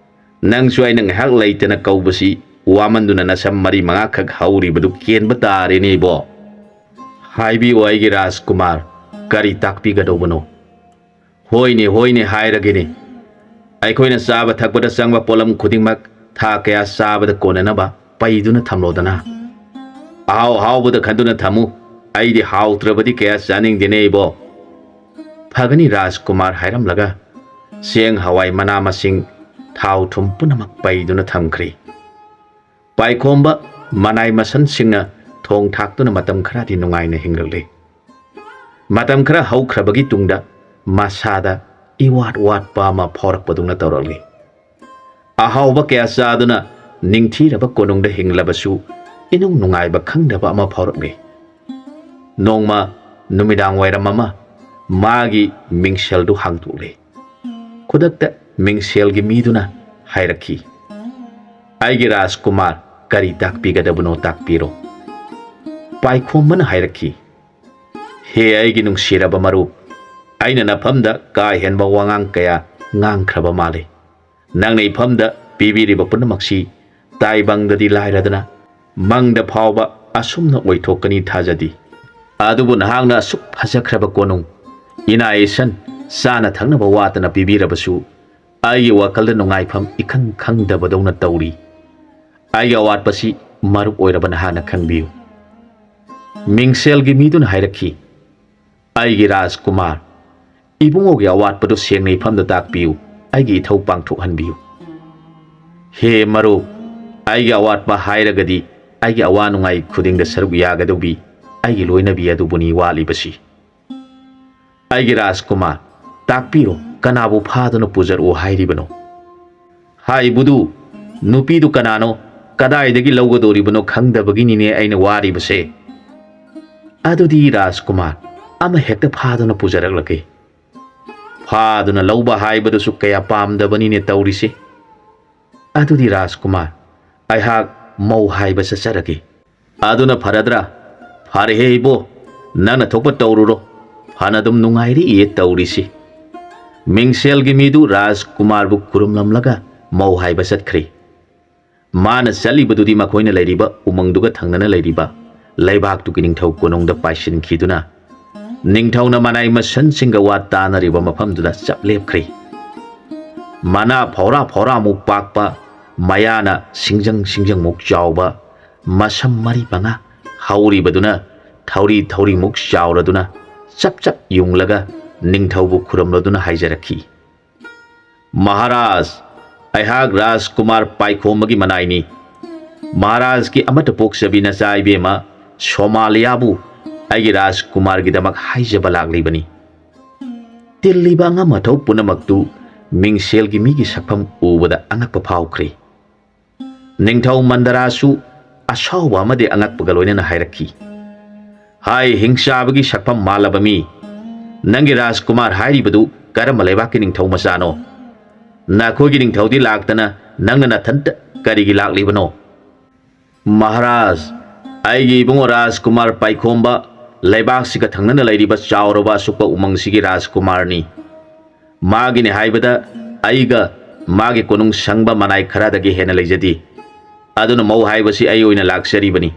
ꯅꯪꯁꯨ ꯑꯩꯅ ꯉꯥꯏꯍꯥꯛ ꯂꯩꯇꯅ ꯀꯧꯕꯁꯤ ꯋꯥꯃꯟꯗꯨꯅ ꯅꯁꯝ ꯃꯔꯤ ꯃꯉꯥꯈꯛ ꯍꯧꯔꯤꯕꯗꯨ ꯀꯦꯟꯕ ꯇꯥꯔꯦꯅꯦ ꯏꯕꯣ꯫ ꯍꯥꯏꯕꯤꯌꯨ ꯑꯩꯒꯤ ꯔꯥꯖꯀꯨꯃꯥꯔ, ꯀꯔꯤ ꯇꯥꯛꯄꯤꯒꯗꯧꯕꯅꯣ? ꯍꯣꯏꯅꯦ, ꯍꯣꯏꯅꯦ, ꯍꯥꯏꯔꯒꯦꯅꯦ꯫ ꯑꯩꯈꯣꯏꯅ ꯆꯥꯕ ꯊꯛꯄꯗ ꯆꯪꯕ ꯄꯣꯠꯂꯝ ꯈꯨꯗꯤꯡꯃꯛ ꯊꯥ ꯀꯌꯥ ꯆꯥꯕꯗ ꯀꯣꯟꯅꯅꯕ ꯄꯩꯗꯨꯅ ꯊꯝꯂꯣꯗꯅ꯫ ꯑꯍꯥꯎ ꯑꯍꯥꯎꯕꯗ ꯈꯟꯗꯨꯅ ꯊꯝꯃꯨ, ꯑꯩꯗꯤ ꯍꯥꯎꯇ꯭ꯔꯕꯗꯤ ꯀꯌꯥ ꯆꯥꯅꯤꯡꯗꯦꯅꯦ ꯏꯕꯣ꯫ ꯐꯒꯅꯤ ꯔꯥꯖꯀꯨꯃꯥꯔ ꯍꯥꯏꯔꯝꯂꯒ ꯆꯦꯡ ꯍꯋꯥꯏ ꯃꯅꯥ ꯃꯁꯤꯡ ꯊꯥꯎ ꯊꯨꯝ ꯄꯨꯝꯅꯃꯛ ꯄꯩꯗꯨꯅ ꯊꯝꯈ꯭ꯔꯦ꯫ ꯄꯥꯏꯈꯣꯝꯕ ꯃꯅꯥꯏ ꯃꯁꯟꯁꯤꯡꯅ ꯊꯣꯡ ꯊꯥꯛꯇꯨꯅ ꯃꯇꯝ ꯈꯔꯗꯤ ꯅꯨꯡꯉꯥꯏꯅ ꯍꯤꯡꯂꯛꯂꯦ꯫ ꯃꯇꯝ ꯈꯔ ꯍꯧꯈ꯭ꯔꯕꯒꯤ ꯇꯨꯡꯗ ꯃꯁꯥꯗ ꯏꯋꯥꯠ ꯋꯥꯠꯄ ꯑꯃ ꯐꯥꯎꯔꯛꯄꯗꯧꯅ ꯇꯧꯔꯛꯂꯤ꯫ ꯑꯍꯥꯎꯕ ꯀꯌꯥ ꯆꯥꯗꯨꯅ ꯅꯤꯡꯊꯤꯔꯕ ꯀꯣꯅꯨꯡꯗ ꯍꯤꯡꯂꯕꯁꯨ ꯏꯅꯨꯡ ꯅꯨꯡꯉꯥꯏꯕ ꯈꯪꯗꯕ ꯑꯃ ꯐꯥꯎꯔꯛꯂꯤ꯫ ꯅꯣꯡꯃ ꯅꯨꯃꯤꯗꯥꯡ ꯋꯥꯏꯔꯝ ꯑꯃ ꯃꯥꯒꯤ ꯃꯤꯡꯁꯦꯜꯗꯨ ꯍꯥꯡꯗꯣꯛꯂꯦ꯫ ꯈꯨꯗꯛꯇ ꯃꯤꯡꯁꯦꯜꯒꯤ ꯃꯤꯗꯨꯅ ꯍꯥꯏꯔꯛꯈꯤ, "ꯑꯩꯒꯤ ꯔꯥꯖꯀꯨꯃꯥꯔ, ꯀꯔꯤ ꯇꯥꯛꯄꯤꯒꯗꯕꯅꯣ ꯇꯥꯛꯄꯤꯔꯣ꯫" ꯄꯥꯏꯈꯣꯝꯕꯅ ꯍꯥꯏꯔꯛꯈꯤ, "ꯍꯦ ꯑꯩꯒꯤ ꯅꯨꯡꯁꯤꯔꯕ ꯃꯔꯨꯞ, ꯑꯩꯅ ꯅꯐꯝꯗ ꯀꯥ ꯍꯦꯟꯕ ꯋꯥꯉꯥꯡ ꯀꯌꯥ ꯉꯥꯡꯈ꯭ꯔꯕ ꯃꯥꯜꯂꯤ꯫ ꯅꯪꯅ ꯏꯐꯝꯗ ꯄꯤꯕꯤꯔꯤꯕ ꯄꯨꯝꯅꯃꯛꯁꯤ ꯇꯥꯏꯕꯪꯗꯗꯤ ꯂꯥꯏꯔꯗꯅ ꯃꯪꯗ ꯐꯥꯎꯕ ꯑꯁꯨꯝꯅ ꯑꯣꯏꯊꯣꯛꯀꯅꯤ ꯊꯥꯖꯗꯦ꯫ ꯑꯗꯨꯕꯨ ꯅꯍꯥꯛꯅ ꯑꯁꯨꯛ ꯐꯖꯈ꯭ꯔꯕ ꯀꯣꯅꯨꯡ, ꯏꯅꯥ ꯏꯁꯟ, ꯆꯥꯅ ꯊꯛꯅꯕ ꯋꯥꯠꯇꯅ ꯄꯤꯕꯤꯔꯕꯁꯨ ꯑꯩꯒꯤ ꯋꯥꯈꯜꯗ ꯅꯨꯡꯉꯥꯏꯐꯝ ꯏꯈꯪ ꯈꯪꯗꯕꯗꯧꯅ ꯇꯧꯔꯤ꯫ ꯑꯩꯒꯤ ꯑꯋꯥꯠꯄꯁꯤ ꯃꯔꯨꯞ ꯑꯣꯏꯔꯕ ꯅꯍꯥꯛꯅ ꯈꯪꯕꯤꯌꯨ꯫" ꯃꯤꯡꯁꯦꯜꯒꯤ ꯃꯤꯗꯨꯅ ꯍꯥꯏꯔꯛꯈꯤ, "ꯑꯩꯒꯤ ꯔꯥꯖꯀꯨꯃꯥꯔ, ꯏꯕꯨꯡꯉꯣꯒꯤ ꯑꯋꯥꯠꯄꯗꯨ ꯁꯦꯡꯅ ꯏꯐꯝꯗ ꯇꯥꯛꯄꯤꯌꯨ, ꯑꯩꯒꯤ ꯏꯊꯧ ꯄꯥꯡꯊꯣꯛꯍꯟꯕꯤꯌꯨ꯫" "ꯍꯦ ꯃꯔꯨꯞ, ꯑꯩꯒꯤ ꯑꯋꯥꯠꯄ ꯍꯥꯏꯔꯒꯗꯤ ꯑꯩꯒꯤ ꯑꯋꯥ ꯅꯨꯡꯉꯥꯏ ꯈꯨꯗꯤꯡꯗ ꯁꯔꯨꯛ ꯌꯥꯒꯗꯧꯕꯤ ꯑꯩꯒꯤ ꯂꯣꯏꯅꯕꯤ ꯑꯗꯨꯕꯨꯅꯤ ꯋꯥꯠꯂꯤꯕꯁꯤ꯫ ꯑꯩꯒꯤ ꯔꯥꯖꯀꯨꯃꯥꯔ, ꯇꯥꯛꯄꯤꯔꯣ, ꯀꯅꯥꯕꯨ ꯐꯥꯗꯨꯅ ꯄꯨꯖꯔꯛꯑꯣ ꯍꯥꯏꯔꯤꯕꯅꯣ?" "ꯍꯥꯏꯕꯨꯗꯨ, ꯅꯨꯄꯤꯗꯨ ꯀꯅꯥꯅꯣ, ꯀꯗꯥꯏꯗꯒꯤ ꯂꯧꯒꯗꯧꯔꯤꯕꯅꯣ ꯈꯪꯗꯕꯒꯤꯅꯤꯅꯦ ꯑꯩꯅ ꯋꯥꯔꯤꯕꯁꯦ꯫" "ꯑꯗꯨꯗꯤ ꯔꯥꯖꯀꯨꯃꯥꯔ, ꯑꯃ ꯍꯦꯛꯇ ꯐꯥꯗꯨꯅ ꯄꯨꯖꯔꯛꯂꯒꯦ꯫" "ꯐꯥꯗꯨꯅ ꯂꯧꯕ ꯍꯥꯏꯕꯗꯨꯁꯨ ꯀꯌꯥ ꯄꯥꯝꯗꯕꯅꯤꯅꯦ ꯇꯧꯔꯤꯁꯦ꯫" "ꯑꯗꯨꯗꯤ ꯔꯥꯖꯀꯨꯃꯥꯔ, ꯑꯩꯍꯥꯛ ꯃꯧ ꯍꯥꯏꯕ ꯆꯠꯆꯔꯒꯦ꯫" "ꯑꯗꯨꯅ ꯐꯔꯗ꯭ꯔꯥ?" "ꯐꯔꯦꯍꯦ ꯏꯕꯣ, ꯅꯪꯅ ꯊꯣꯛꯄ ꯇꯧꯔꯨꯔꯣ, ꯐꯅ ꯑꯗꯨꯝ ꯅꯨꯡꯉꯥꯏꯔꯤꯌꯦ ꯇꯧꯔꯤꯁꯤ꯫ ꯃꯤꯡꯁꯦꯜꯒꯤ ꯃꯤꯗꯨ ꯔꯥꯖꯀꯨꯃꯥꯔꯕꯨ ꯈꯨꯔꯨꯝꯂꯝꯂꯒ ꯃꯧ ꯍꯥꯏꯕ ꯆꯠꯈ꯭ꯔꯦ꯫ ꯃꯥꯅ ꯆꯠꯂꯤꯕꯗꯨꯗꯤ ꯃꯈꯣꯏꯅ ꯂꯩꯔꯤꯕ ꯎꯃꯪꯗꯨꯒ ꯊꯪꯅꯅ ꯂꯩꯔꯤꯕ ꯂꯩꯕꯥꯛꯇꯨꯒꯤ ꯅꯤꯡꯊꯧ ꯀꯣꯅꯨꯡꯗ ꯄꯥꯏꯁꯤꯟꯈꯤꯗꯨꯅ, ꯅꯤꯡꯊꯧꯅ ꯃꯅꯥꯏ ꯃꯁꯟꯁꯤꯡꯒ ꯋꯥ ꯇꯥꯅꯔꯤꯕ ꯃꯐꯝꯗꯨꯗ ꯆꯞ ꯂꯦꯞꯈ꯭ꯔꯦ꯫ ꯃꯅꯥ ꯐꯧꯔꯥ ꯐꯧꯔꯥꯃꯨꯛ ꯄꯥꯛꯄ, ꯃꯌꯥꯅ ꯁꯤꯡꯖꯪ ꯁꯤꯡꯖꯪꯃꯨꯛ ꯆꯥꯎꯕ, ꯃꯁꯝ ꯃꯔꯤ ꯃꯉꯥ ꯍꯧꯔꯤꯕꯗꯨꯅ ꯊꯧꯔꯤ ꯊꯧꯔꯤꯃꯨꯛ ꯆꯥꯎꯔꯗꯨꯅ ꯆꯞ ꯆꯞ ꯌꯨꯡꯂꯒ ꯅꯤꯡꯊꯧꯕꯨ ꯈꯨꯔꯨꯝꯂꯗꯨꯅ ꯍꯥꯏꯖꯔꯛꯈꯤ, "ꯃꯍꯥꯔꯥꯖ, ꯑꯩꯍꯥꯛ ꯔꯥꯖꯀꯨꯃꯥꯔ ꯄꯥꯏꯈꯣꯝꯕꯒꯤ ꯃꯅꯥꯏꯅꯤ꯫ ꯃꯍꯥꯔꯥꯖꯀꯤ ꯑꯃꯠꯇ ꯄꯣꯛꯆꯕꯤ ꯅꯆꯥ ꯏꯕꯦꯝꯃ ꯁꯣꯃꯥꯂꯤꯌꯥꯕꯨ ꯑꯩꯒꯤ ꯔꯥꯖꯀꯨꯃꯥꯔꯒꯤꯗꯃꯛ ꯍꯥꯏꯖꯕ ꯂꯥꯛꯂꯤꯕꯅꯤ꯫" ꯇꯤꯜꯂꯤꯕ ꯑꯉꯝ ꯑꯊꯧ ꯄꯨꯝꯅꯃꯛꯇꯨ ꯃꯤꯡꯁꯦꯜꯒꯤ ꯃꯤꯒꯤ ꯁꯛꯐꯝ ꯎꯕꯗ ꯑꯉꯛꯄ ꯐꯥꯎꯈ꯭ꯔꯦ꯫ ꯅꯤꯡꯊꯧ ꯃꯟꯗꯔꯥꯁꯨ ꯑꯁꯥꯎꯕ ꯑꯃꯗꯤ ꯑꯉꯛꯄꯒ ꯂꯣꯏꯅꯅ ꯍꯥꯏꯔꯛꯈꯤ, "ꯍꯥꯏ ꯍꯤꯡꯆꯥꯕꯒꯤ ꯁꯛꯐꯝ ꯃꯥꯜꯂꯕ ꯃꯤ, ꯅꯪꯒꯤ ꯔꯥꯖꯀꯨꯃꯥꯔ ꯍꯥꯏꯔꯤꯕꯗꯨ ꯀꯔꯝꯕ ꯂꯩꯕꯥꯛꯀꯤ ꯅꯤꯡꯊꯧ ꯃꯆꯥꯅꯣ? ꯅꯈꯣꯏꯒꯤ ꯅꯤꯡꯊꯧꯗꯤ ꯂꯥꯛꯇꯅ ꯅꯪꯅ ꯅꯊꯟꯇ ꯀꯔꯤꯒꯤ ꯂꯥꯛꯂꯤꯕꯅꯣ?" "ꯃꯍꯥꯔꯥꯖ, ꯑꯩꯒꯤ ꯏꯕꯨꯡꯉꯣ ꯔꯥꯖꯀꯨꯃꯥꯔ ꯄꯥꯏꯈꯣꯝꯕ ꯂꯩꯕꯥꯛꯁꯤꯒ ꯊꯪꯅꯅ ꯂꯩꯔꯤꯕ ꯆꯥꯎꯔꯕ ꯑꯁꯨꯛꯄ ꯎꯃꯪꯁꯤꯒꯤ ꯔꯥꯖꯀꯨꯃꯥꯔꯅꯤ꯫ ꯃꯥꯒꯤꯅꯤ ꯍꯥꯏꯕꯗ ꯑꯩꯒ ꯃꯥꯒꯤ ꯀꯣꯅꯨꯡ ꯁꯪꯕ ꯃꯅꯥꯏ ꯈꯔꯗꯒꯤ ꯍꯦꯟꯅ ꯂꯩꯖꯗꯦ꯫ ꯑꯗꯨꯅ ꯃꯧ ꯍꯥꯏꯕꯁꯤ ꯑꯩ ꯑꯣꯏꯅ ꯂꯥꯛꯆꯔꯤꯕꯅꯤ꯫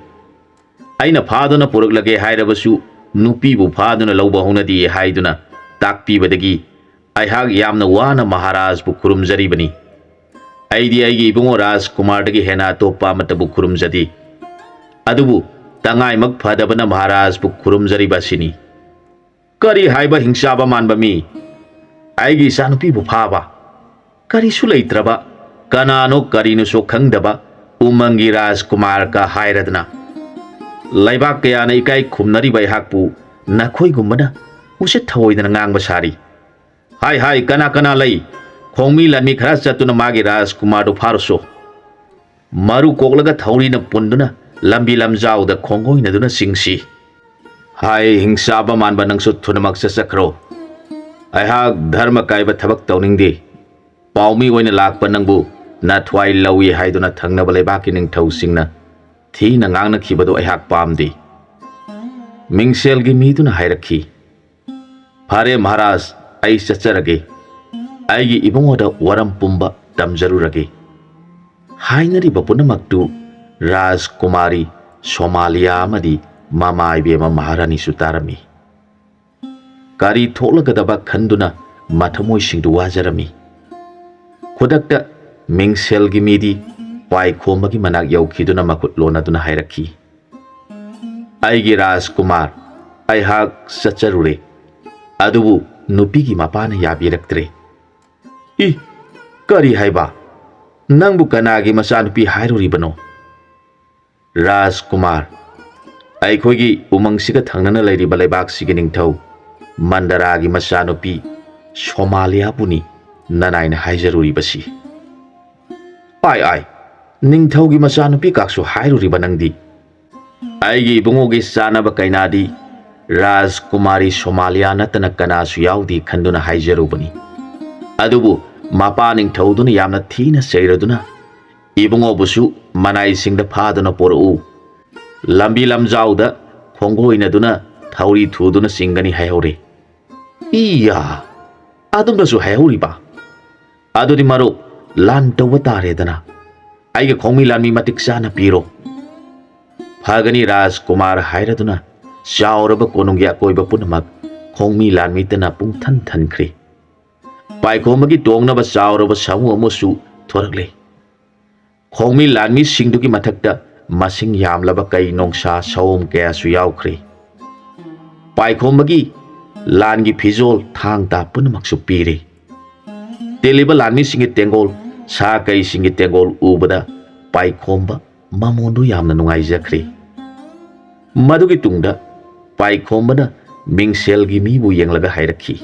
ꯑꯩꯅ ꯐꯥꯗꯨꯅ ꯄꯨꯔꯛꯂꯒꯦ ꯍꯥꯏꯔꯕꯁꯨ ꯅꯨꯄꯤꯕꯨ ꯐꯥꯗꯨꯅ ꯂꯧꯕ ꯍꯧꯅꯗꯦ ꯍꯥꯏꯗꯨꯅ ꯇꯥꯛꯄꯤꯕꯗꯒꯤ ꯑꯩꯍꯥꯛ ꯌꯥꯝꯅ ꯋꯥꯅ ꯃꯍꯥꯔꯥꯖꯕꯨ ꯈꯨꯔꯨꯝꯖꯔꯤꯕꯅꯤ꯫ ꯑꯩꯗꯤ ꯑꯩꯒꯤ ꯏꯕꯨꯡꯉꯣ ꯔꯥꯖꯀꯨꯃꯥꯔꯗꯒꯤ ꯍꯦꯟꯅ ꯑꯇꯣꯞꯄ ꯑꯃꯠꯇꯕꯨ ꯈꯨꯔꯨꯝꯖꯗꯦ꯫ ꯑꯗꯨꯕꯨ ꯇꯉꯥꯏꯃꯛ ꯐꯗꯕꯅ ꯃꯍꯥꯔꯥꯖꯕꯨ ꯈꯨꯔꯨꯝꯖꯔꯤꯕ ꯑꯁꯤꯅꯤ꯫" "ꯀꯔꯤ ꯍꯥꯏꯕ ꯍꯤꯡꯆꯥꯕ ꯃꯥꯟꯕ ꯃꯤ? ꯑꯩꯒꯤ ꯏꯆꯥꯅꯨꯄꯤꯕꯨ ꯐꯥꯕ? ꯀꯔꯤꯁꯨ ꯂꯩꯇ꯭ꯔꯕ, ꯀꯅꯥꯅꯣ ꯀꯔꯤꯅꯣꯁꯨ ꯈꯪꯗꯕ ꯎꯃꯪꯒꯤ ꯔꯥꯖꯀꯨꯃꯥꯔꯒ ꯍꯥꯏꯔꯗꯅ? ꯂꯩꯕꯥꯛ ꯀꯌꯥꯅ ꯏꯀꯥꯏ ꯈꯨꯝꯅꯔꯤꯕ ꯑꯩꯍꯥꯛꯄꯨ ꯅꯈꯣꯏꯒꯨꯝꯕꯅ ꯎꯁꯤꯠ ꯊꯑꯣꯏꯗꯅ ꯉꯥꯡꯕ ꯁꯥꯔꯤ꯫ ꯍꯥꯏ ꯍꯥꯏ, ꯀꯅꯥ ꯀꯅꯥ ꯂꯩ? ꯈꯣꯡꯃꯤ ꯂꯥꯟꯃꯤ ꯈꯔ ꯆꯠꯇꯨꯅ ꯃꯥꯒꯤ ꯔꯥꯖꯀꯨꯃꯥꯔꯗꯨ ꯐꯥꯔꯨꯁꯣ꯫ ꯃꯔꯨ ꯀꯣꯛꯂꯒ ꯊꯧꯔꯤꯅ ꯄꯨꯟꯗꯨꯅ ꯂꯝꯕꯤ ꯂꯝꯖꯥꯎꯗ ꯈꯣꯡꯒꯣꯏꯅꯗꯨꯅ ꯆꯤꯡꯁꯤ꯫ ꯍꯥꯏ ꯍꯤꯡꯆꯥꯕ ꯃꯥꯟꯕ, ꯅꯪꯁꯨ ꯊꯨꯅꯃꯛ ꯆꯠꯆꯈ꯭ꯔꯣ꯫ ꯑꯩꯍꯥꯛ ꯙꯔꯃ ꯀꯥꯏꯕ ꯊꯕꯛ ꯇꯧꯅꯤꯡꯗꯦ꯫ ꯄꯥꯎꯃꯤ ꯑꯣꯏꯅ ꯂꯥꯛꯄ ꯅꯪꯕꯨ ꯅꯊ꯭ꯋꯥꯏ ꯂꯧꯏ ꯍꯥꯏꯗꯨꯅ ꯊꯪꯅꯕ ꯂꯩꯕꯥꯛꯀꯤ ꯅꯤꯡꯊꯧꯁꯤꯡꯅ ꯊꯤꯅ ꯉꯥꯡꯅꯈꯤꯕꯗꯨ ꯑꯩꯍꯥꯛ ꯄꯥꯝꯗꯦ꯫" ꯃꯤꯡꯁꯦꯜꯒꯤ ꯃꯤꯗꯨꯅ ꯍꯥꯏꯔꯛꯈꯤ, "ꯐꯔꯦ ꯃꯍꯥꯔꯥꯖ, ꯑꯩ ꯆꯠꯆꯔꯒꯦ꯫ ꯑꯩꯒꯤ ꯏꯕꯨꯡꯉꯣꯗ ꯋꯥꯔꯝ ꯄꯨꯝꯕ ꯇꯝꯖꯔꯨꯔꯒꯦ꯫" ꯍꯥꯏꯅꯔꯤꯕ ꯄꯨꯝꯅꯃꯛꯇꯨ ꯔꯥꯖꯀꯨꯃꯥꯔꯤ ꯁꯣꯃꯥꯂꯤꯌꯥ ꯑꯃꯗꯤ ꯃꯃꯥ ꯏꯕꯦꯝꯃ ꯃꯍꯥꯔꯥꯅꯤꯁꯨ ꯇꯥꯔꯝꯃꯤ꯫ ꯀꯔꯤ ꯊꯣꯛꯂꯒꯗꯕ ꯈꯟꯗꯨꯅ ꯃꯊꯃꯣꯏꯁꯤꯡꯗꯨ ꯋꯥꯖꯔꯝꯃꯤ꯫ ꯈꯨꯗꯛꯇ ꯃꯤꯡꯁꯦꯜꯒꯤ ꯃꯤꯗꯤ ꯄꯥꯏꯈꯣꯝꯕꯒꯤ ꯃꯅꯥꯛ ꯌꯧꯈꯤꯗꯨꯅ ꯃꯈꯨꯠ ꯂꯣꯟꯅꯗꯨꯅ ꯍꯥꯏꯔꯛꯈꯤ, "ꯑꯩꯒꯤ ꯔꯥꯖꯀꯨꯃꯥꯔ, ꯑꯩꯍꯥꯛ ꯆꯠꯆꯔꯨꯔꯦ, ꯑꯗꯨꯕꯨ ꯅꯨꯄꯤꯒꯤ ꯃꯄꯥꯅ ꯌꯥꯕꯤꯔꯛꯇ꯭ꯔꯦ꯫" "ꯏ, ꯀꯔꯤ ꯍꯥꯏꯕ? ꯅꯪꯕꯨ ꯀꯅꯥꯒꯤ ꯃꯆꯥꯅꯨꯄꯤ ꯍꯥꯏꯔꯨꯔꯤꯕꯅꯣ?" "ꯔꯥꯖꯀꯨꯃꯥꯔ, ꯑꯩꯈꯣꯏꯒꯤ ꯎꯃꯪꯁꯤꯒ ꯊꯪꯅꯅ ꯂꯩꯔꯤꯕ ꯂꯩꯕꯥꯛꯁꯤꯒꯤ ꯅꯤꯡꯊꯧ ꯃꯟꯗꯔꯥꯒꯤ ꯃꯆꯥꯅꯨꯄꯤ ꯁꯣꯃꯥꯂꯤꯌꯥꯕꯨꯅꯤ ꯅꯅꯥꯏꯅ ꯍꯥꯏꯖꯔꯨꯔꯤꯕꯁꯤ꯫" "ꯑꯥꯏ ꯑꯥꯏ, ꯅꯤꯡꯊꯧꯒꯤ ꯃꯆꯥꯅꯨꯄꯤ ꯀꯥꯛꯁꯨ ꯍꯥꯏꯔꯨꯔꯤꯕ ꯅꯪꯗꯤ?" "ꯑꯩꯒꯤ ꯏꯕꯨꯡꯉꯣꯒꯤ ꯆꯥꯅꯕ ꯀꯩꯅꯥꯗꯤ ꯔꯥꯖꯀꯨꯃꯥꯔꯤ ꯁꯣꯃꯥꯂꯤꯌꯥ ꯅꯠꯇꯅ ꯀꯅꯥꯁꯨ ꯌꯥꯎꯗꯦ ꯈꯟꯗꯨꯅ ꯍꯥꯏꯖꯔꯨꯕꯅꯤ꯫ ꯑꯗꯨꯕꯨ ꯃꯄꯥ ꯅꯤꯡꯊꯧꯗꯨꯅ ꯌꯥꯝꯅ ꯊꯤꯅ ꯆꯩꯔꯗꯨꯅ ꯏꯕꯨꯡꯉꯣꯕꯨꯁꯨ ꯃꯅꯥꯏꯁꯤꯡꯗ ꯐꯥꯗꯨꯅ ꯄꯣꯔꯛꯎ, ꯂꯝꯕꯤ ꯂꯝꯖꯥꯎꯗ ꯈꯣꯡꯒꯣꯏꯅꯗꯨꯅ ꯊꯧꯔꯤ ꯊꯨꯗꯨꯅ ꯆꯤꯡꯒꯅꯤ ꯍꯥꯏꯍꯧꯔꯦ꯫" "ꯏꯌꯥ, ꯑꯗꯨꯝꯅꯁꯨ ꯍꯥꯏꯍꯧꯔꯤꯕ? ꯑꯗꯨꯗꯤ ꯃꯔꯨꯞ, ꯂꯥꯟ ꯇꯧꯕ ꯇꯥꯔꯦꯗꯅ꯫ ꯑꯩꯒ ꯈꯣꯡꯃꯤ ꯂꯥꯟꯃꯤ ꯃꯇꯤꯛ ꯆꯥꯅ ꯄꯤꯔꯣ꯫" "ꯐꯒꯅꯤ ꯔꯥꯖꯀꯨꯃꯥꯔ" ꯍꯥꯏꯔꯗꯨꯅ ꯆꯥꯎꯔꯕ ꯀꯣꯅꯨꯡꯒꯤ ꯑꯀꯣꯏꯕ ꯄꯨꯝꯅꯃꯛ ꯈꯣꯡꯃꯤ ꯂꯥꯟꯃꯤꯇꯅ ꯄꯨꯡꯊꯟ ꯊꯟꯈ꯭ꯔꯦ꯫ ꯄꯥꯏꯈꯣꯝꯕꯒꯤ ꯇꯣꯡꯅꯕ ꯆꯥꯎꯔꯕ ꯁꯥꯃꯨ ꯑꯃꯁꯨ ꯊꯣꯔꯛꯂꯦ꯫ ꯈꯣꯡꯃꯤ ꯂꯥꯟꯃꯤꯁꯤꯡꯗꯨꯒꯤ ꯃꯊꯛꯇ ꯃꯁꯤꯡ ꯌꯥꯝꯂꯕ ꯀꯩ ꯅꯣꯡꯁꯥ ꯁꯑꯣꯝ ꯀꯌꯥꯁꯨ ꯌꯥꯎꯈ꯭ꯔꯦ꯫ ꯄꯥꯏꯈꯣꯝꯕꯒꯤ ꯂꯥꯟꯒꯤ ꯐꯤꯖꯣꯜ ꯊꯥꯡ ꯇꯥ ꯄꯨꯝꯅꯃꯛꯁꯨ ꯄꯤꯔꯦ꯫ ꯇꯤꯜꯂꯤꯕ ꯂꯥꯟꯃꯤꯁꯤꯡꯒꯤ ꯇꯦꯡꯒꯣꯜ, ꯁꯥ ꯀꯩꯁꯤꯡꯒꯤ ꯇꯦꯡꯒꯣꯜ ꯎꯕꯗ ꯄꯥꯏꯈꯣꯝꯕ ꯃꯃꯣꯟꯗꯨ ꯌꯥꯝꯅ ꯅꯨꯡꯉꯥꯏꯖꯈ꯭ꯔꯦ꯫ ꯃꯗꯨꯒꯤ ꯇꯨꯡꯗ ꯄꯥꯏꯈꯣꯝꯕꯅ ꯃꯤꯡꯁꯦꯜꯒꯤ ꯃꯤꯕꯨ ꯌꯦꯡꯂꯒ ꯍꯥꯏꯔꯛꯈꯤ,